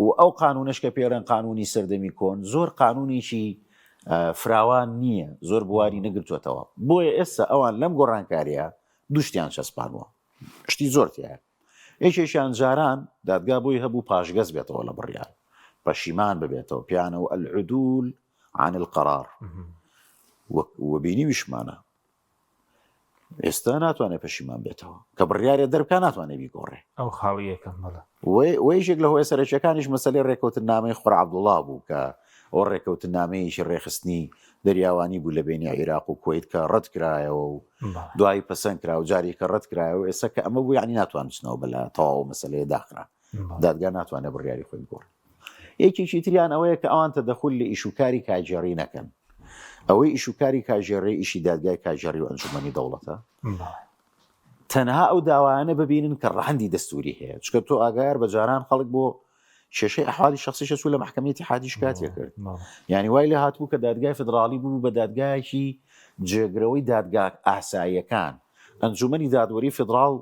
S2: و ئەو قانونەش کە پێڵێن قانونی سەردەمی کۆن زۆر قانونێکی فراوان نییە زۆر بواری نەگرتووەتەوە بۆیە ئێستا ئەوان لەم گۆڕانکاریە دوشتیان چەسپانوە شتی زۆر تایە یەکێکیان جاران دادگا بۆی هەبوو پاشگەز بێتەوە لە بڕیار پەشیمان ببێتەوە پیانە و العدول عن القرار وبینیویشمانە ئێستا ناتوانێت پەشیمان بێتەوە کە بڕیارێ دەربکە ناتوانێت بیگۆڕێ
S1: ئەو خاڵی یەکەم بەڵێ
S2: وەیشێک لە هۆیە سەرەکیەکانیش مەسەلەی ڕێکەوتنامەی خۆر عەبدوڵا بوو کە ئەو ڕێکەوتنامەیەکی ڕێخستنی دەریاوانی بوو لە بینی عیراق و کوەیت کە ڕەت کرایەوە و دوایی پەسەند کرا و جاری کە ڕەت کرایەوە ئێستا کە ئەمە بوو یعنی ناتوان بچنەوە بەلا تەواو مەسەلەیە داخرا دادگا ناتوانێت بڕیاری خۆی بگۆڕێ یەکێکی تریان ئەوەیە کە ئەوان تەدەخول لە ئیش و کاری کارگێڕی نەکەن. ئەوەی ئیش و کاری کارگێڕی ئیشی دادگای کارگێڕی و ئەنجومەنی دەوڵەتە. تەنها ئەو داوایانە ببینن کە ڕەهەندی دەستوری هەیە چکە تۆ ئاگایار بە جاران خەڵک بۆ کێشەی ئەحوالی شخصیشە چوو لە محکمەی اتحادی شکاتی کرد یعنی وای لە هاتبوو کە دادگای فدراڵی بوو بە دادگایەکی جێگرەوەی دادگا ئاساییەکان ئەنجومەنی دادوەری فدراڵ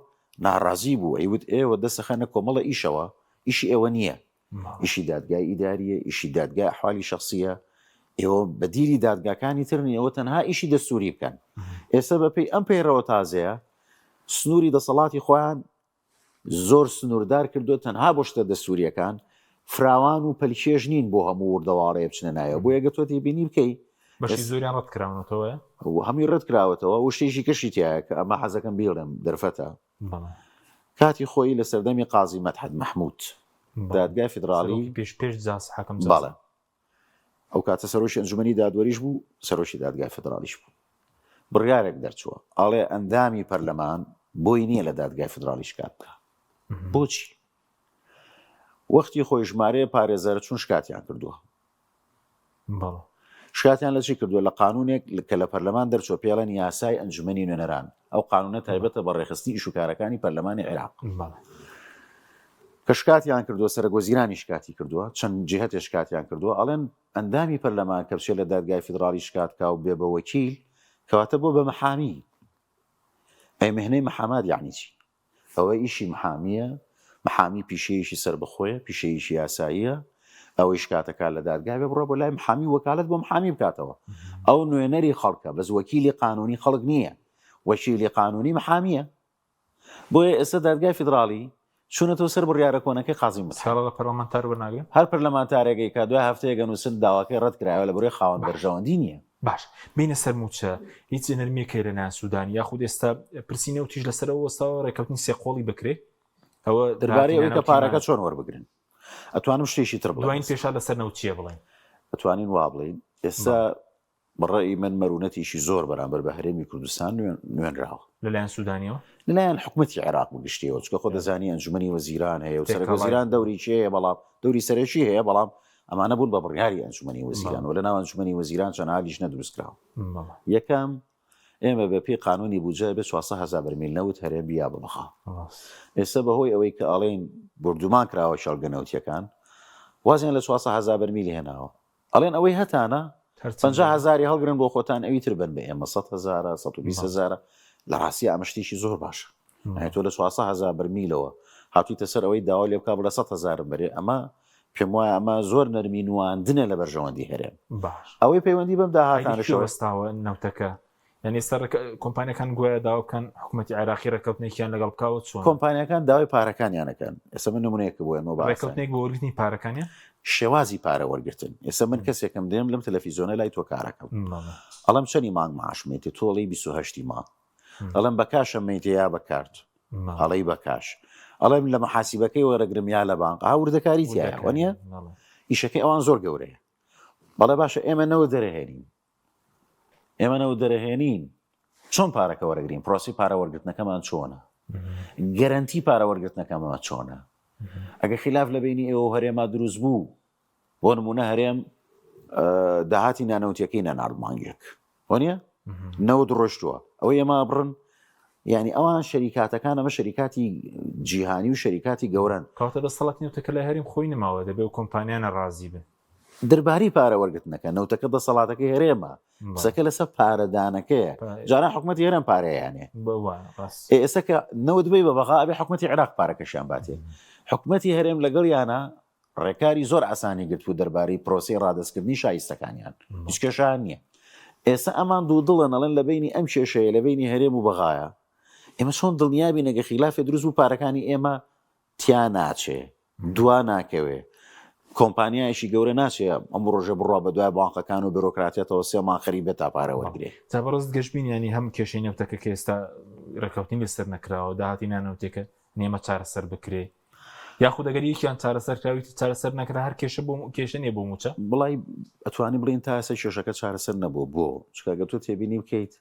S2: ناڕازی بوو ئەیوت ئێوە دەسەخەنە کۆمەڵە ئیشەوە ئیشی ئێوە نییە ئیشی دادگای ئیداریە ئیشی دادگای ئەحوالی شخصیە ئێوە بەدیلی دادگاکانی تر ئەوە تەنها ئیشی دەستوری بکەن ئێستا بەپێی ئەم پەیڕەوە تازەیە سنووری دەسەڵاتی خۆیان زۆر سنووردار کردو تەنها بۆ شتە دەستوریەکان فراوان و پەلکێش نین بۆ هەموو وردەواڵەیە بچنە نایەوە بۆیە گە تۆ تێبینی بکەی
S1: بەشی زۆریان ڕەت کراونەتەوە
S2: و هەمووی ڕەت کراوەتەوە و شتێکی کەشی تایە کە ئەمە حەزەکەم بیڵێم دەرفەتە کاتی خۆی لە سەردەمی قازی مەدحەت مەحمود دادگای فیدراڵی
S1: پێش پێش جاس حەکەم
S2: بەڵێ ئەو کاتە سەرۆکی ئەنجومەنی دادوەریش بوو سەرۆکی دادگای فیدراڵیش بوو بڕیارێک دەرچووە ئاڵێ ئەندامی پەرلەمان بۆی نییە لە دادگای فیدراڵی شکات بکە بۆچی وەختی خۆی ژمارەیە پارێزەر چون شکاتیان کردووە. شکاتیان لە چی کردووە؟ لە قانوونێک کە لە پەرلەمان دەرچووە پێڵێن یاسای ئەنجومەنی نوێنەران. ئەو قانوونە تایبەتە بە ڕێکخستنی ئیش و کارەکانی پەرلەمانی عێراق. کە شکاتیان کردووە، سەرەکوەزیرانی شکاتی کردووە، چەند جیهەتێ شکاتیان کردووە، ئەڵێن ئەندامی پەرلەمان کە بچێت لە دادگای فیدڕاڵی شکات کا و بێ بە وەکیل، کەواتە بۆ بە محامی. ئەی مهنەی محامات یەعنی چی؟ ئەوە ئیشی محامییە، محامی پیشەیەکی سەربەخۆیە، پیشەیەکی یاساییە، ئەوەی شکاتەکە لە دادگا بێ بڕۆ بۆ لای محامی وەکالەت بۆ محامی بکاتەوە. ئەو نوێنەری خەڵکە، بەس وەکیلی قانونی خەڵک نییە، وەکیلی قانونی محامییە. بۆیە ئێستا دادگای فیدراڵی چوونەتەوە سەر بڕیارە کۆنەکەی قازی متحەر.
S1: سکاڵا لە پەرلەمانتار وەرناگرن؟
S2: هەر پەرلەمانتارێک ئەیکات دوای هەفتەیەک ئەنووسن داواکەی ڕەتکرایەوە لەبەرئەوەی خاوەن بەرژەوەندی نییە.
S1: باش بینە سەر مووچە هیچ نەرمیەک هەیە لەلایەن سوودانی یاخود ئێستا پرسی نەوتیش لەسەر ئەوە وەستاوە ڕێککەوتنی سێقۆڵی بکرێ ئەوە
S2: دەربارەی ئەوەی کە پارەکە چۆن وەربگرن ئەتوانم شتێکی تر بڵێم
S1: دوایین پێشا لەسەر نەوت چییە بڵێن؟
S2: ئەتوانین وا بڵێین ئێستا بەڕەئی من مەرونەتێکی زۆر بەرامبەر بە هەرێمی کوردستان نوێنراوە.
S1: لەلایەن سوودانیەوە؟
S2: لەلایەن حکومەتی عێراق بەگشتیەوە، چونکە خۆ دەزانی ئەنجومەنی وەزیران هەیە و سەرەک وەزیران دەورێکی هەیە بەڵام دەوری سەرەکی هەیە بەڵام ئەمانە بوون بە بڕیاری ئەنجومەنی وەزیران و لەناو ئەنجومەنی وەزیران چەندها لیژنە دروستکراوە. یەکەم ئێمە بە پێی قانونی بودجە ئەبێ 400 هەزار بەرمیل نەوت هەرێم بیا بە بەغا. ئێستا بەهۆی ئەوەی کە ئەڵێن بۆردومان کراوە کێڵگە نەوتیەکان وازیان لە 400 هەزار بەرمیل هێناوە. ئەڵێن ئەوەی هەتانە 50 هەزاری هەڵگرن بۆ خۆتان ئەوی تر بن بە ئێمە 100 هەزارە 120 هەزارە لە ڕاستی ئەمە شتێکی زۆر باشە یانی تۆ لە 400 هەزار بەرمیلەوە هاتوویتە سەر ئەوەی داوا لێ بکا بڵێ 100 هەزارم بەرێ ئەمە پێم وایە ئەمە زۆر نەرمی نواندنە لە بەرژەوەندی هەرێم
S1: باش
S2: ئەوەی پەیوەندی بەم
S1: داهاتانەشەوە وەستاوە نەوتەکە یعنی ئێستا کۆمپانیەکان گوایە داوا بکەن حکوومەتی عێراقی ڕێککەوتنێکیان لەگەڵ بکاوە چۆن
S2: کۆمپانیەکان داوای پارەکانیانەکەن ئێستا من نمونەیەکە بۆ ئێمە باس
S1: ڕێککەوتنێک بۆ وەرگرتنی پارەکانیان
S2: شێوازی پارە وەرگرتن ئێستا من کەسێکم دێم لەم تەلەفیزیۆنە لای تۆ کارەکەم ئەڵم چەنی مانگ معاشمێتی تۆڵی 28 مانگ ئەڵێم بە کاشە مەیتێ یا بە کارت ئەڵێی بە کاش ئەڵێم لە محاسیبەکەی وەرەگرم یا لە بانق ها وردەکاری تایە وەنیە ئیشەکەی ئەوان زۆر گەورەیە بەڵێ باشە ئێمە نەوە دەرەهێنین ئێمە نەوە دەرەهێنین چۆن پارەکە وەرەگرین پرۆسی پارە وەرگرتنەکەمان چۆنە گەرنتی پارە وەرگرتنەکەمەوە چۆنە ئەگە خلاف لە بینی ئێوە هەرێما دروست بوو بۆ نمونە هەرێم داهاتی نانەوتیەکەی نەنارد مانگێک وانە نەوت ڕۆشتووە ئەوە ئێمە بڕن یعنی ئەوان شەریکاتەکان ئەمە شەریکاتی جیهانی و شەریکاتی گەورن
S1: کاتە دەسەڵاتی نەوتەکە لە هەریم خۆی نماوە دەبێ و کۆمپانیانە ڕازی بن
S2: دەربارەی پارە وەرگرتنەکە نەوتەکە دەسەڵاتەکەی هەرێمە قسەکە لەسەر پارەدانەکەیە جاران حکوومەتی هەرێم پارەیانێ ئێستا کە نەوت بی بە بەغا ئەبێ حکوومەتی عێراق پارەکەشیان باتێ حکوومەتی هەرێم لەگەڵ یانە ڕێکاری زۆر ئاسانی گرتبوو دەربارەی پرۆسەی ڕادەستکردنی شایستەکانیان، هیچ کێشەیان نییە. ئێستا ئەمان دوودڵن ئەڵێن لە بەینی ئەم کێشەیە لە بەینی هەرێم و بەغایە ئێمە چۆن دڵنیا بین ئەگەر خیلافێ دروست بوو پارەکانی ئێمە تیا ناچێ دوا ناکەوێ کۆمپانیایەکی گەورە ناچێ ئەم ڕۆژە بڕوا بە دوای بانقەکان و بیرۆکراتیەتەوە سێ مانگ خەریک بێت تا پارە وەرگرێ.
S1: جا بەڕێزت گەشبینی یانی هەم کێشەی نەوتەکە کە ئێستا ڕێککەوتنی لەسەر نەکراوە داهاتی نانەوتێکە نێمە چارەسەر بکرێ یاخود ئەگەر یەکیان چارەسەر کراوی تر چارەسەر نەکرا هەر کێشە بۆ کێشە نییە بۆ مووچە؟
S2: بڵای ئەتوانی بڵێین تا ئێستا کێشەکە چارەسەر نەبووە بۆ؟ چونکە ئەگەر تۆ تێبینی بکەیت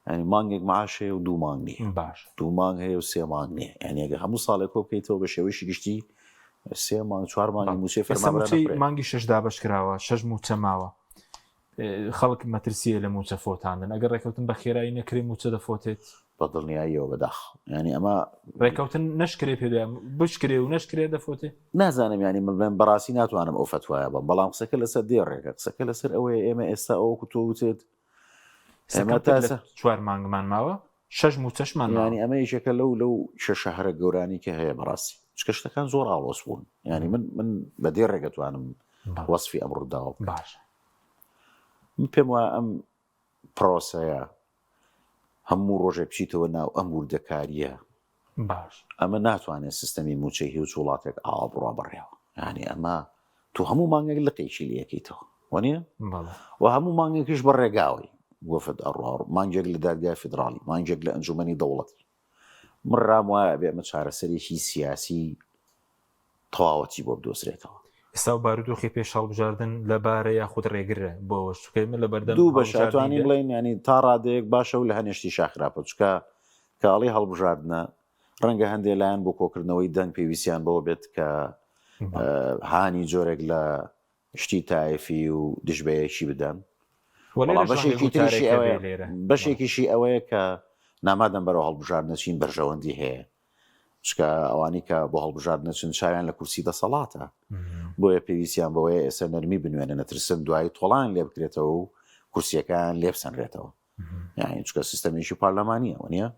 S2: یانی مانگێک معاش هەیە و دوو مانگ نییە
S1: باش
S2: دوو مانگ هەیە و سێ مانگ نییە یانی ئەگەر هەموو ساڵێک کۆ بکەیتەوە بە شێوەیەکی گشتی سێ مانگ چوار مانگی مووچەی
S1: ئێستا
S2: فەرمانبەران
S1: مووچەی
S2: ئەخورێ.
S1: مانگی شەش دابەش کراوە شەش مووچە ماوە خەڵک مەترسییە لە مووچە فۆتاندن ئەگەر ڕێکەوتن بە خێرایی نەکرێ مووچە دەفۆتێت؟
S2: بە دڵنیاییەوە بەداخەوە یانی ئەمە
S1: ڕێکەوتن نەشکرێ پێ بشکرێ و نەشکرێ دەفۆتێ؟
S2: نازانم یانی من بڵێم بەڕاستی ناتوانم ئەو فەتوایە بەم بەڵام قسەکە لەسەر دێڕێکە قسەکە لەسەر ئەوەیە ئێمە ئێستا ئەوەکو تۆ وتت
S1: ئێمە تا چوار مانگمان ماوە شەش مووچەشمان
S2: ماوە. یانی ئەمە یەکێکە لەو لەو کێشە هەرە گەورانەی کە هەیە بەڕاستی چونکە شتەکان زۆر ئاڵۆز بوون یانی من من بە دێڕێک ئەتوانم وەسفی ئەم ڕووداوە بکەم
S1: باشە
S2: من پێم وایە ئەم پرۆسەیە هەموو ڕۆژێک بچیتەوە ناو ئەم وردەکارییە
S1: باش
S2: ئەمە ناتوانێت سیستەمی مووچەی هیچ وڵاتێک ئاوا بڕوا بەڕێوە یانی ئەمە تۆ هەموو مانگێک لقێکی لەکەیتەوە وەنیە و هەموو مانگێکیش بە ڕێگاوەی وەفد ئەڕوا مانگێک لە دادگای فیدراڵی مانگێک لە ئەنجومەنی دەوڵەتی من ڕام وایە بێ ئەمە چارەسەرێکی سیاسی تەواوەتی بۆ بدۆزرێتەوە.
S1: ئێستا و بارودۆخی پێش هەڵبژاردن لەبارە یاخود ڕێگرە بۆ ئەوەش چونکە ئێمە لە بەردەم
S2: دوو بەشە
S1: هەڵبژاردنی
S2: ئەتوانین بڵێین یانی تا ڕادەیەک باشە و لە هەنێشتیشا خراپە چونکە کە ئەڵێی هەڵبژاردنە ڕەنگە هەندێ لایەن بۆ کۆکردنەوەی دەنگ پێویستیان بەوە بێت کە هانی جۆرێک لە. شتی تایفی و دژ بە یەکی بدەن. بەڵام بەشێکی تریشی ئەوەیە بەشێکیشی ئەوەیە کە نامادەم بەرەو هەڵبژاردنە چین بەرژەوەندی هەیە چکە ئەوانی کە بۆ هەڵبژاردنە چن چاویان لە کورسی دەسەڵاتە بۆیە پێویستیان بەوەیە ئێستا نەرمی بنوێنە نەترسن دوایی تۆڵان لێ بکرێتەوە و کورسیەکان لێ بسەنرێتەوە یعنی چکە سیستەمێکی پەرلەمانیە وە نیە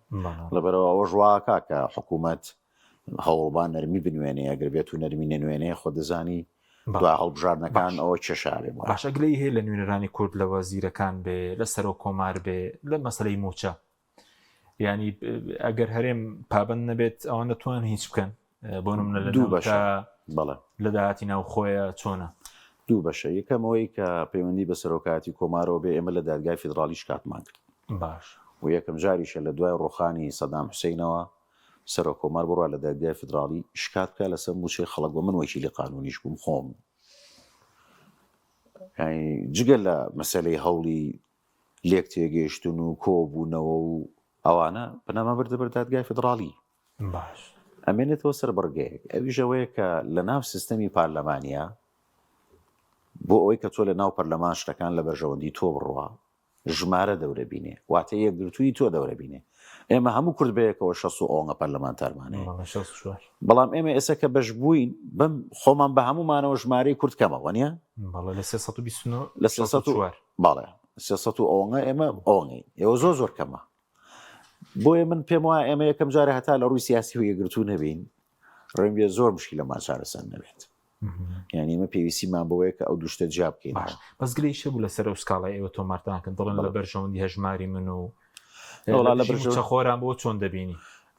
S2: لەبەرەوە ئەوەش واکا کە حکوومەت هەوڵبا نەرمی بنوێنێ ئەگەر بێت و نەرمی نەنوێنێ خۆ دەزانی دوا هەڵبژاردنەکان ئەوە کێشاوێ
S1: بۆ باشە گلەی هەیە لە نوێنەرانی کورد لە وەزیرەکان بێ لە سەرۆک کۆمار بێ لە مەسلەی موچە ینی ئەگەر هەرێم پابند نەبێت ئەوان دەتوان هیچ بکەن بۆ نمونە لە
S2: دوو بەشە بەڵێ
S1: لە داهاتی ناوخۆیە چۆنە؟
S2: دوو بەشە یەکەم ئەوەی کە پەیوەندی بە سەرۆکایەتی کۆمارەوە بێ ئێمە لە دادگای فیدراڵی شکاتمان کرد
S1: باش
S2: و یەکەم جاریشە لە دوای ڕوخانی سەدام حوسینەوە سەرۆک کۆمار بڕوا لە دادگای فیدراڵی شکات بکا لەسەر موچەی خەڵک و من وەکیلی قانونیش بووم خۆم یانی جگە لە مەسەلەی هەوڵی لێک تێگەیشتن و کۆبوونەوە و ئەوانە پەنامان بردە بەر دادگای فیدراڵی
S1: باش.
S2: ئەمێنێتەوە سەر بڕگەیەک ئەویش ئەوەیە کە لە ناو سیستەمی پارلەمانیا بۆ ئەوەی کە تۆ لە ناو پەرلەمان شتەکان لە بەرژەوەندی تۆ بڕوا ژمارە دەورە بینێ واتە یەکگرتووی تۆ دەورە بینێ ئێمە هەموو کورد بەیەکەوە شەست و ئەوەنگە پەرلەمانتارمان هەیە
S1: بەڵێ، 64.
S2: بەڵام ئێمە ئێستا کە بەش بووین بەم خۆمان بە هەموومانەوە ژمارەی کورد کەمە وەنیە؟
S1: بەڵێ لە 329
S2: لە 300 و
S1: 64.
S2: بەڵێ 300 و ئەوەنگە ئێمە ئەوەنگەین ئێوە زۆر زۆر کەمە بۆیە من پێم وایە ئێمە یەکەم جارە هەتا لە ڕووی سیاسی و یەکگرتوو نەبین ڕێنگە زۆر مشکلەمان چارەسەر نەبێت یعنی ئێمە پێویستیمان بەوەیە کە ئەو دوو شتە جیا بکەین
S1: باش بەس گلەیی شە بوو لەسەر ئەو سکاڵای ئێوە تۆمارتان کرد دەڵێن لە بەرژەوەندی هەژماری من و
S2: وەڵا لە
S1: لە
S2: بەرژەوەندی
S1: خۆران بۆ چۆن دەبینی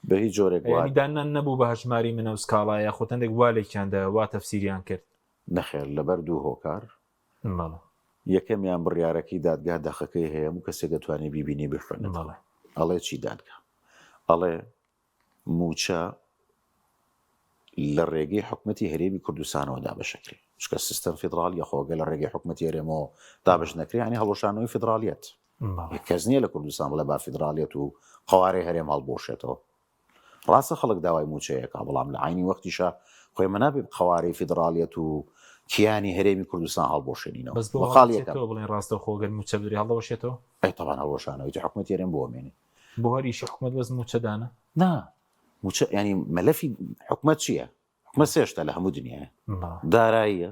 S2: بە هیچ جۆرێک وا
S1: یعنی دانان نەبوو بە هەژماری من ئەو سکاڵا یاخود هەندێک وا لێکیان دا وا تەفسیریان کرد
S2: نەخێر لەبەر دوو هۆکار
S1: بەڵێ.
S2: یەکەمیان بڕیارەکەی دادگا دەقەکەی هەیە هەموو کەسێک دەتوانێت بیبینێ بیخوێنێتەوە
S1: بەڵێ.
S2: ئەڵێ چی دادگا ئەڵێ مووچە لە ڕێگەی حکومەتی هەرێمی کوردستانەوە دابەشەکرێ چونکە سیستەم فیدراڵیە خۆ گەر لە ڕێگەی حکومەتی هەرێمەوە دابەش نەکرێ یانی هەڵوەشانەوەی فیدراڵیەت
S1: بەڵێ.
S2: کەس نییە لە کوردستان بڵێ با فیدراڵیەت و قەوارەی هەرێم هەڵبوەشێتەوە ڕاستە خەڵک داوای مووچەی ئەکا بەڵام لە عەینی وەختیشا خۆ ئێمە نابێ قەوارەی فیدڕاڵیەت و کیانی هەرێمی کوردستان هەڵبوەشێنینەوە.
S1: بەس بۆ
S2: بە خاڵی یەکەم.
S1: هەڵدەچێتەوە بڵێن ڕاستەوخۆ گەر مووچە بدرێ هەڵدەوەشێتەوە؟
S2: ئەی تەبعەن هەڵوەشانەوەی تر حکومەتی هەرێم بۆ ئەمێنێ.
S1: بۆ هەر ئیشی حکومەت بەس مووچە دانە؟
S2: نا مووچە یانی مەلەفی حکومەت چییە؟ حکومەت سێ شتە لە هەموو دنیایە. داراییە،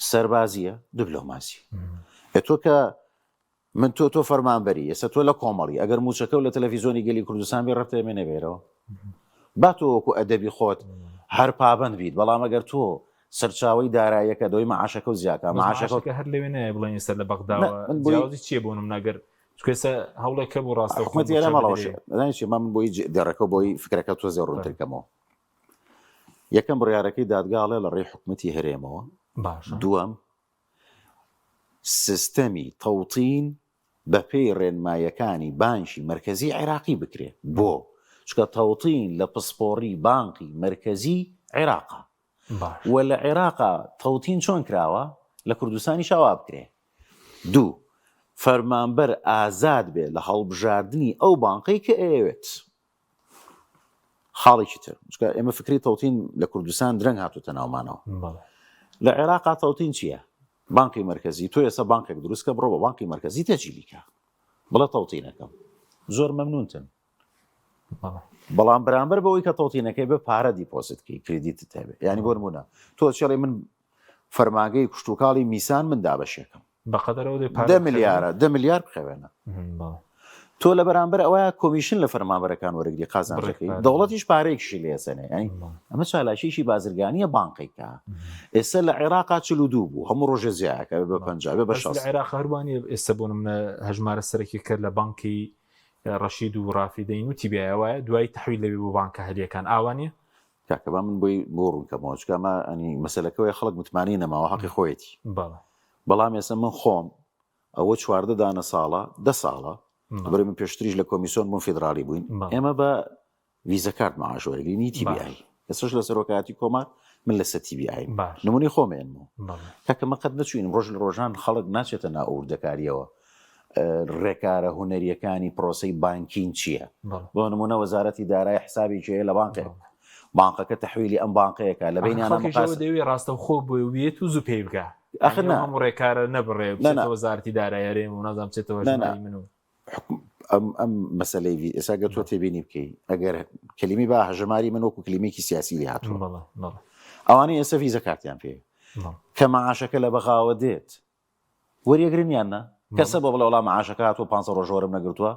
S2: سەربازییە، دبلۆماسی. ئێ تۆ کە من تۆ تۆ فەرمانبەری ئێستا تۆ لە کۆمەڵی ئەگەر موچەکەو لە تەلەفیزۆنی گەلی کوردستان بێ ڕەفتە ئێمە نەبێرەوە با تۆ وەکو ئەدەبی خۆت هەر پابند بیت بەڵام ئەگەر تۆ سەرچاوی دارایەکە دۆی معاشەکە و زیاکە
S1: معاشەکە هەر لەوێ نایە بڵێن ئێستا لە بەغداوە جیاوازی چییە بۆ نمونە گەر چونکە ئێستا هەوڵێک هەبوو ڕاستە
S2: حکومەتی ئێرە ماڵەوە چی من بۆی دێڕەکە بۆی فکرەکە تۆزێ ڕوونتر کەمەوە یەکەم بڕیارەکەی دادگاڵێ لە ڕێی حکومەتی هەرێمەوە
S1: باشە
S2: دووەم سیستەمی تەوتین بەپێی ڕێنماییەکانی بانکی مەرکەزی عێراقی بکرێ، بۆ؟ چونکە تەوتین لە پسپۆڕی بانقی مەرکەزی عێراقە و لە عێراقا تەوتین چۆن کراوە لە کوردستانیش ئاوا بکرێ. دوو، فەرمانبەر ئازاد بێ لە هەڵبژاردنی ئەو بانقەی کە ئەیەوێت. خاڵێکی تر چونکە ئێمە فکری تەوتین لە کوردستان درەنگ هاتوتە ناومانەوە لە عێراقا تەوتین چییە؟ بانقی مرکزی تۆ ئێستا بانقێک دروستکە بڕۆ بە بانقی مرکزی تەجیلیکە بڵێ تەوتینەکەم زۆر مەمنونتن بەڵام بەرامبەر بەوەی کە تەوتینەکەی بە پارە deposit کەی credit ت هەبێ ینی بۆ نمونە تۆ چێڵی من فەرماگەی کشتوکاڵی میسان من دابەشێکم
S1: بەقەدەر ئەوە دەبێ پارە
S2: دە
S1: بخەوێنە؟
S2: ملیارە دە ملیار بخەوێنە
S1: بەڵێ.
S2: تۆ لە بەرامبەر ئەوەیە commission لە فەرمانبەرەکان وەرەگری
S1: بڕێک
S2: قازانجەکەی
S1: پارە.
S2: دەوڵەتیش پارەیەکیشی لێ ئەسەنێ یانی
S1: بەڵێ.
S2: ئەمە چالاکییەکی بازرگانییە بانقێکە ئێستا لە عێراقا 42 بوو هەموو ڕۆژێ زیایەکە بێ بە
S1: بەڵێ.
S2: 50 بێ بە
S1: بەس لە
S2: 60
S1: عێراق هەر وا نییە ئێستا بۆ نمونە هەژمارە سەرەکیەکە لە بانکی ڕەشید و ڕافیدەین و تیبیایە وایە دوایی تەحویل دەبێ بۆ بانکە هەلیەکان ئاوا نییە؟
S2: کاکە با من بۆی بۆ ڕوون کەمەوە چونکە ئەمە ئەنی مەسەلەکەوەی خەڵک متمانەی نەماوە حەقی خۆیەتی
S1: بەڵێ.
S2: بەڵام ئێستا من خۆم ئەوە 14 دانە ساڵە دە ساڵە
S1: بەڵێ.
S2: بەرەی من پێشتریش لە کۆمیسیۆن بووم فیدراڵی بووین
S1: بەڵێ.
S2: ئێمە بە ڤیزە کارت معاش وەرگرین ی تی بی
S1: باش.
S2: ئای ئێستاش لە سەرۆکایەتی کۆمار من لەسەر تی بی ئایم
S1: باش.
S2: نمونەی خۆم ئێنمەوە
S1: بەڵێ.
S2: کاکە من قەت نەچووینم ڕۆژ لە ڕۆژان خەڵک ناچێتە ناو ئەو وردەکارییەوە ڕێکارە هونەریەکانی پرۆسەی بانکین چییە؟ بۆ نمونە وەزارەتی دارای حسابێکی هەیە لە بانقێک بانقەکە تەحویلی ئەم بانقەیەکە لە بینیان
S1: دەوێ ڕاستەوخۆ بۆ وێت و زوو پێی بگا.
S2: ئەخر نا
S1: هەموو ڕێکارە نەبڕێ بچێتە وەزارەتی دارایی هەرێم و نازانم بچێتە هەژماری من و
S2: ئەم ئەم مەسلەی ئێستا گەر تۆ تێبینی بکەی ئەگەر کەلیمی با هەژماری من وەکو کلیمێکی سیاسی لێ هاتووە ئەوانەی ئێستا ڤیزە کارتیان پێ کە معاشەکە لە بەغاوە دێت وەریەگرن یان نا کەسە بۆ بڵێ وڵا معاشەکە هاتووە 500 ڕۆژ وەرم نەگرتووە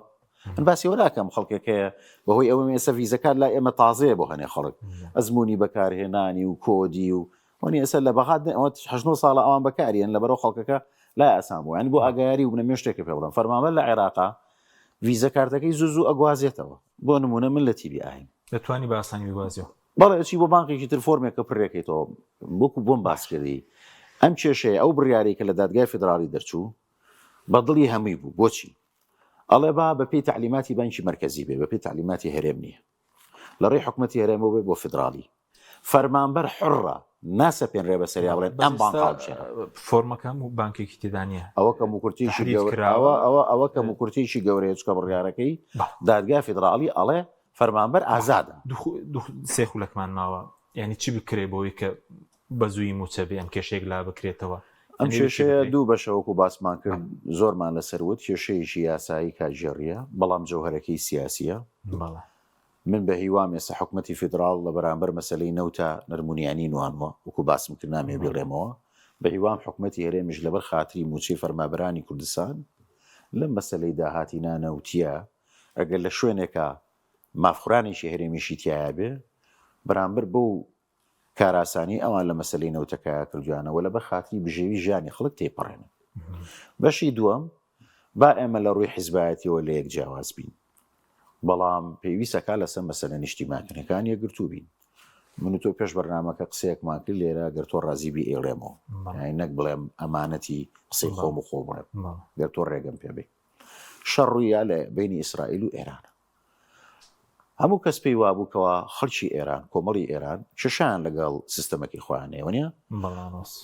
S2: من باسی وە ناکەم خەڵکێک هەیە بەهۆی ئەوە ئێستا ڤیزەکان لای ئێمە تازەیە بۆ هەنێ خەڵک ئەزمموی بەکارهێنانی و کۆدی و وەنی ئێستا لە بەغات ئەوە هەشت ساڵە ئەوان بەکاریان لەبەرەوە خەڵکەکە لای ئاسان بوو یانی بۆ ئاگایاری و بنە شتێکە پێ بڵێم فەرمانبەر لە عێراقا ڤیزە کارتەکەی زوو زوو ئەگوازێتەوە بۆ نمونە من لە تیبی ئایم
S1: دەتوانی بە ئاسانی بگوازیەوە
S2: بەڵێ ئەچی بۆ بانقێکی تر فۆرمێکە پڕێکەیتەوە وەکو بۆم باس کردی ئەم کێشەیە ئەو بڕیارەی کە لە دادگای فیدراڵی دەرچوو بە دڵی هەمووی بوو بۆچی ئەڵێ با بەپێی تەعلیماتی بانکی مەرکەزی بێ بەپێی تەعلیماتی هەرێم نییە لە ڕێی حکومەتی هەرێمەوە بێ بۆ فیدراڵی فەرمانبەر حڕە ناسەپێنرێ بەسەریا بڵێن ئەم بانک هەڵبژێرە
S1: فۆرمەکە هەموو بانکێکی تێدا نییە
S2: ئەوە کەم و کورتیشی کراوە ئەوە ئەوە کەم و کورتیشی گەورەیە چکە بڕیارەکەی دادگای فیدراڵی ئەڵێ فەرمانبەر ئازادە.
S1: سێ خولەکمان ماوە یانی چی بکرێ بۆی کە بە زووی مووچە بێ ئەم کێشەیەک لا بکرێتەوە؟
S2: ئەم کێشەیە دوو بەشە وەکو باسمان کرد زۆرمان لەسەر وت کێشەیەکی یاسایی کارگێڕییە بەڵام جەوهەرەکەی سیاسییە. من بە هیوام ئێستا حکومەتی فیدراڵ لە بەرامبەر مەسەلەی نەوتا نەرمونیانی نوانوە وەکو باسم کرد نامەوێ بیڵێمەوە بە هیوام حکومەتی هەرێمیش لەبەر خاتری مووچەی فەرمابەرانی کوردستان لەم مەسەلەی داهاتی نانەوتییە ئەگەر لە شوێنێکا مافخورانێکی هەرێمیشی تیایا بێ، بەرامبەر بەو کارئاسانیەی ئەوان لە مەسەلەی نەوتەکەیا کردویانە و لەبەر خاتری بژێوی ژیانی خەڵک تێیپەڕێنن. بەشی دووەم، با ئێمە لە ڕووی حیزبایەتیەوە لە یەک جیاواز بین، بەڵام پێویستەکا لەسەر مەسەلە نیشتیمانیەکان یەکگرتوو بین. من و تۆ پێش بەرنامەکە قسەیەکمان کرد لێرە گەر تۆ ڕازی بی ئەیڵێمەوە، یانی نەک بڵێم ئەمانەتی قسەی خۆم و خۆ بڵێم، گەر تۆ ڕێگەم پێ بەی. شەڕ ڕوویا لە بەینی ئیسرائیل و ئێران. هەموو کەس پێی وابوو کەوا خەڵکی ئێران، کۆمەڵی ئێران کێشەیان لەگەڵ سیستەمەکەی خۆیان هەیە، وەنیە؟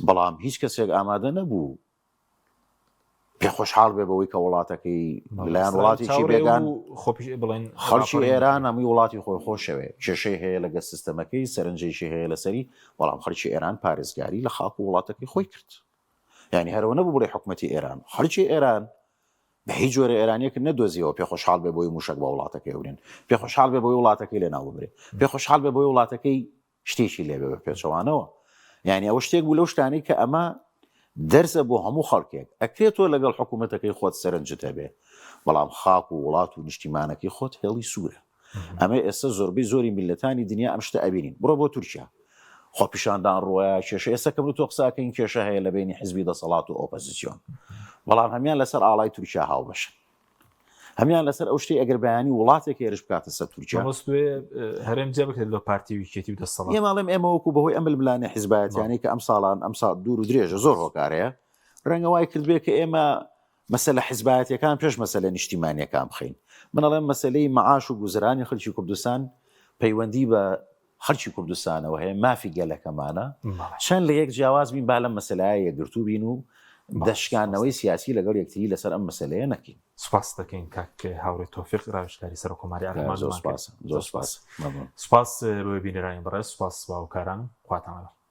S2: بەڵام هیچ کەسێک ئامادە نەبوو پێ خۆشحاڵ بێ بەوەی کە وڵاتەکەی لەلایەن وڵاتێکی بێگان خەڵکی ئێران هەمووی وڵاتی خۆی خۆشەوێ، کێشەی هەیە لەگەڵ سیستەمەکەی، سەرنجێکی هەیە لەسەری، بەڵام خەڵکی ئێران پارێزگاری لە خاک و وڵاتەکەی خۆی کرد. یانی هەرەوە نەبوو بڵێ حکومەتی ئێران خەڵکی ئێران بە هیچ جۆرە ئێرانیەک نەدۆزیەوە پێ خۆشحاڵ بێ بۆی موشک بە وڵاتەکەی بنێن پێ خۆشحاڵ بێ بۆی وڵاتەکەی لە ناو ببرێ پێ خۆشحاڵ بێ بۆی وڵاتەکەی شتێکی لێ بێ بە پێچەوانەوە یعنی ئەوە شتێک بوو لەو شتانەی کە ئەمە دەرسە بۆ هەموو خەڵکێک ئەکرێت تۆ لەگەڵ حکوومەتەکەی خۆت سەرنجت هەبێ بەڵام خاک و وڵات و نیشتیمانەکەی خۆت هێڵی سوورە ئەمە ئێستا زۆربەی زۆری میللەتانی دنیا ئەم شتە ئەبینین بڕۆ بۆ تورکیا خۆپیشاندان ڕۆیە کێشە ئێستا کە من تۆ قساکەین کێشە هەیە لە بینی حزبی دەسەڵات و ئۆپۆزیسیۆن بەڵام هەمان لەسەر ئاڵای تورکیا هاوبەشن هەمان لەسەر ئەو شتەی ئەگەر بەیانی وڵاتێک هێرش بکاتە سەر تورکیا
S1: هەرێم جیا بکرێت لە پارتی و یەکێتی و دەسەڵات
S2: ئێمە ئەڵێم ئێمە وەکو بەهۆی ئەم ململانێ حیزبایەتیانەی کە ئەم ساڵان ئەم ساڵ دوور و درێژە زۆر هۆکارەیە ڕەنگە وای کردبێ کە ئێمە مەسەلە حیزبایەتیەکان پێش مەسەلە نیشتیمانیەکان بخەین. من ئەڵێم مەسەلەی مەعاش و گوزەرانی خەلکی کوردستان پەیوەندی بە خەلکی کوردستانەوە هەیە، مافی گەلەکەمانە. چەند لە یەک جیاواز بین با لەم مەسەلەیە یەکگرتوو بین و دەستشکاندنەوەی سیاسی لەگەڵ یەکتری لەسەر ئەم مەسەلەیە نەکەین.
S1: سوپاست دەکەین کاک هاوڕێ تۆفیق ڕاوێژکاری سەرۆک کۆماری عێراق
S2: زۆر سوپاس زۆر سوپاس
S1: سوپاس بۆ بینەرانی بەڕێز سوپاس باوکاران خواتان لەگەڵ.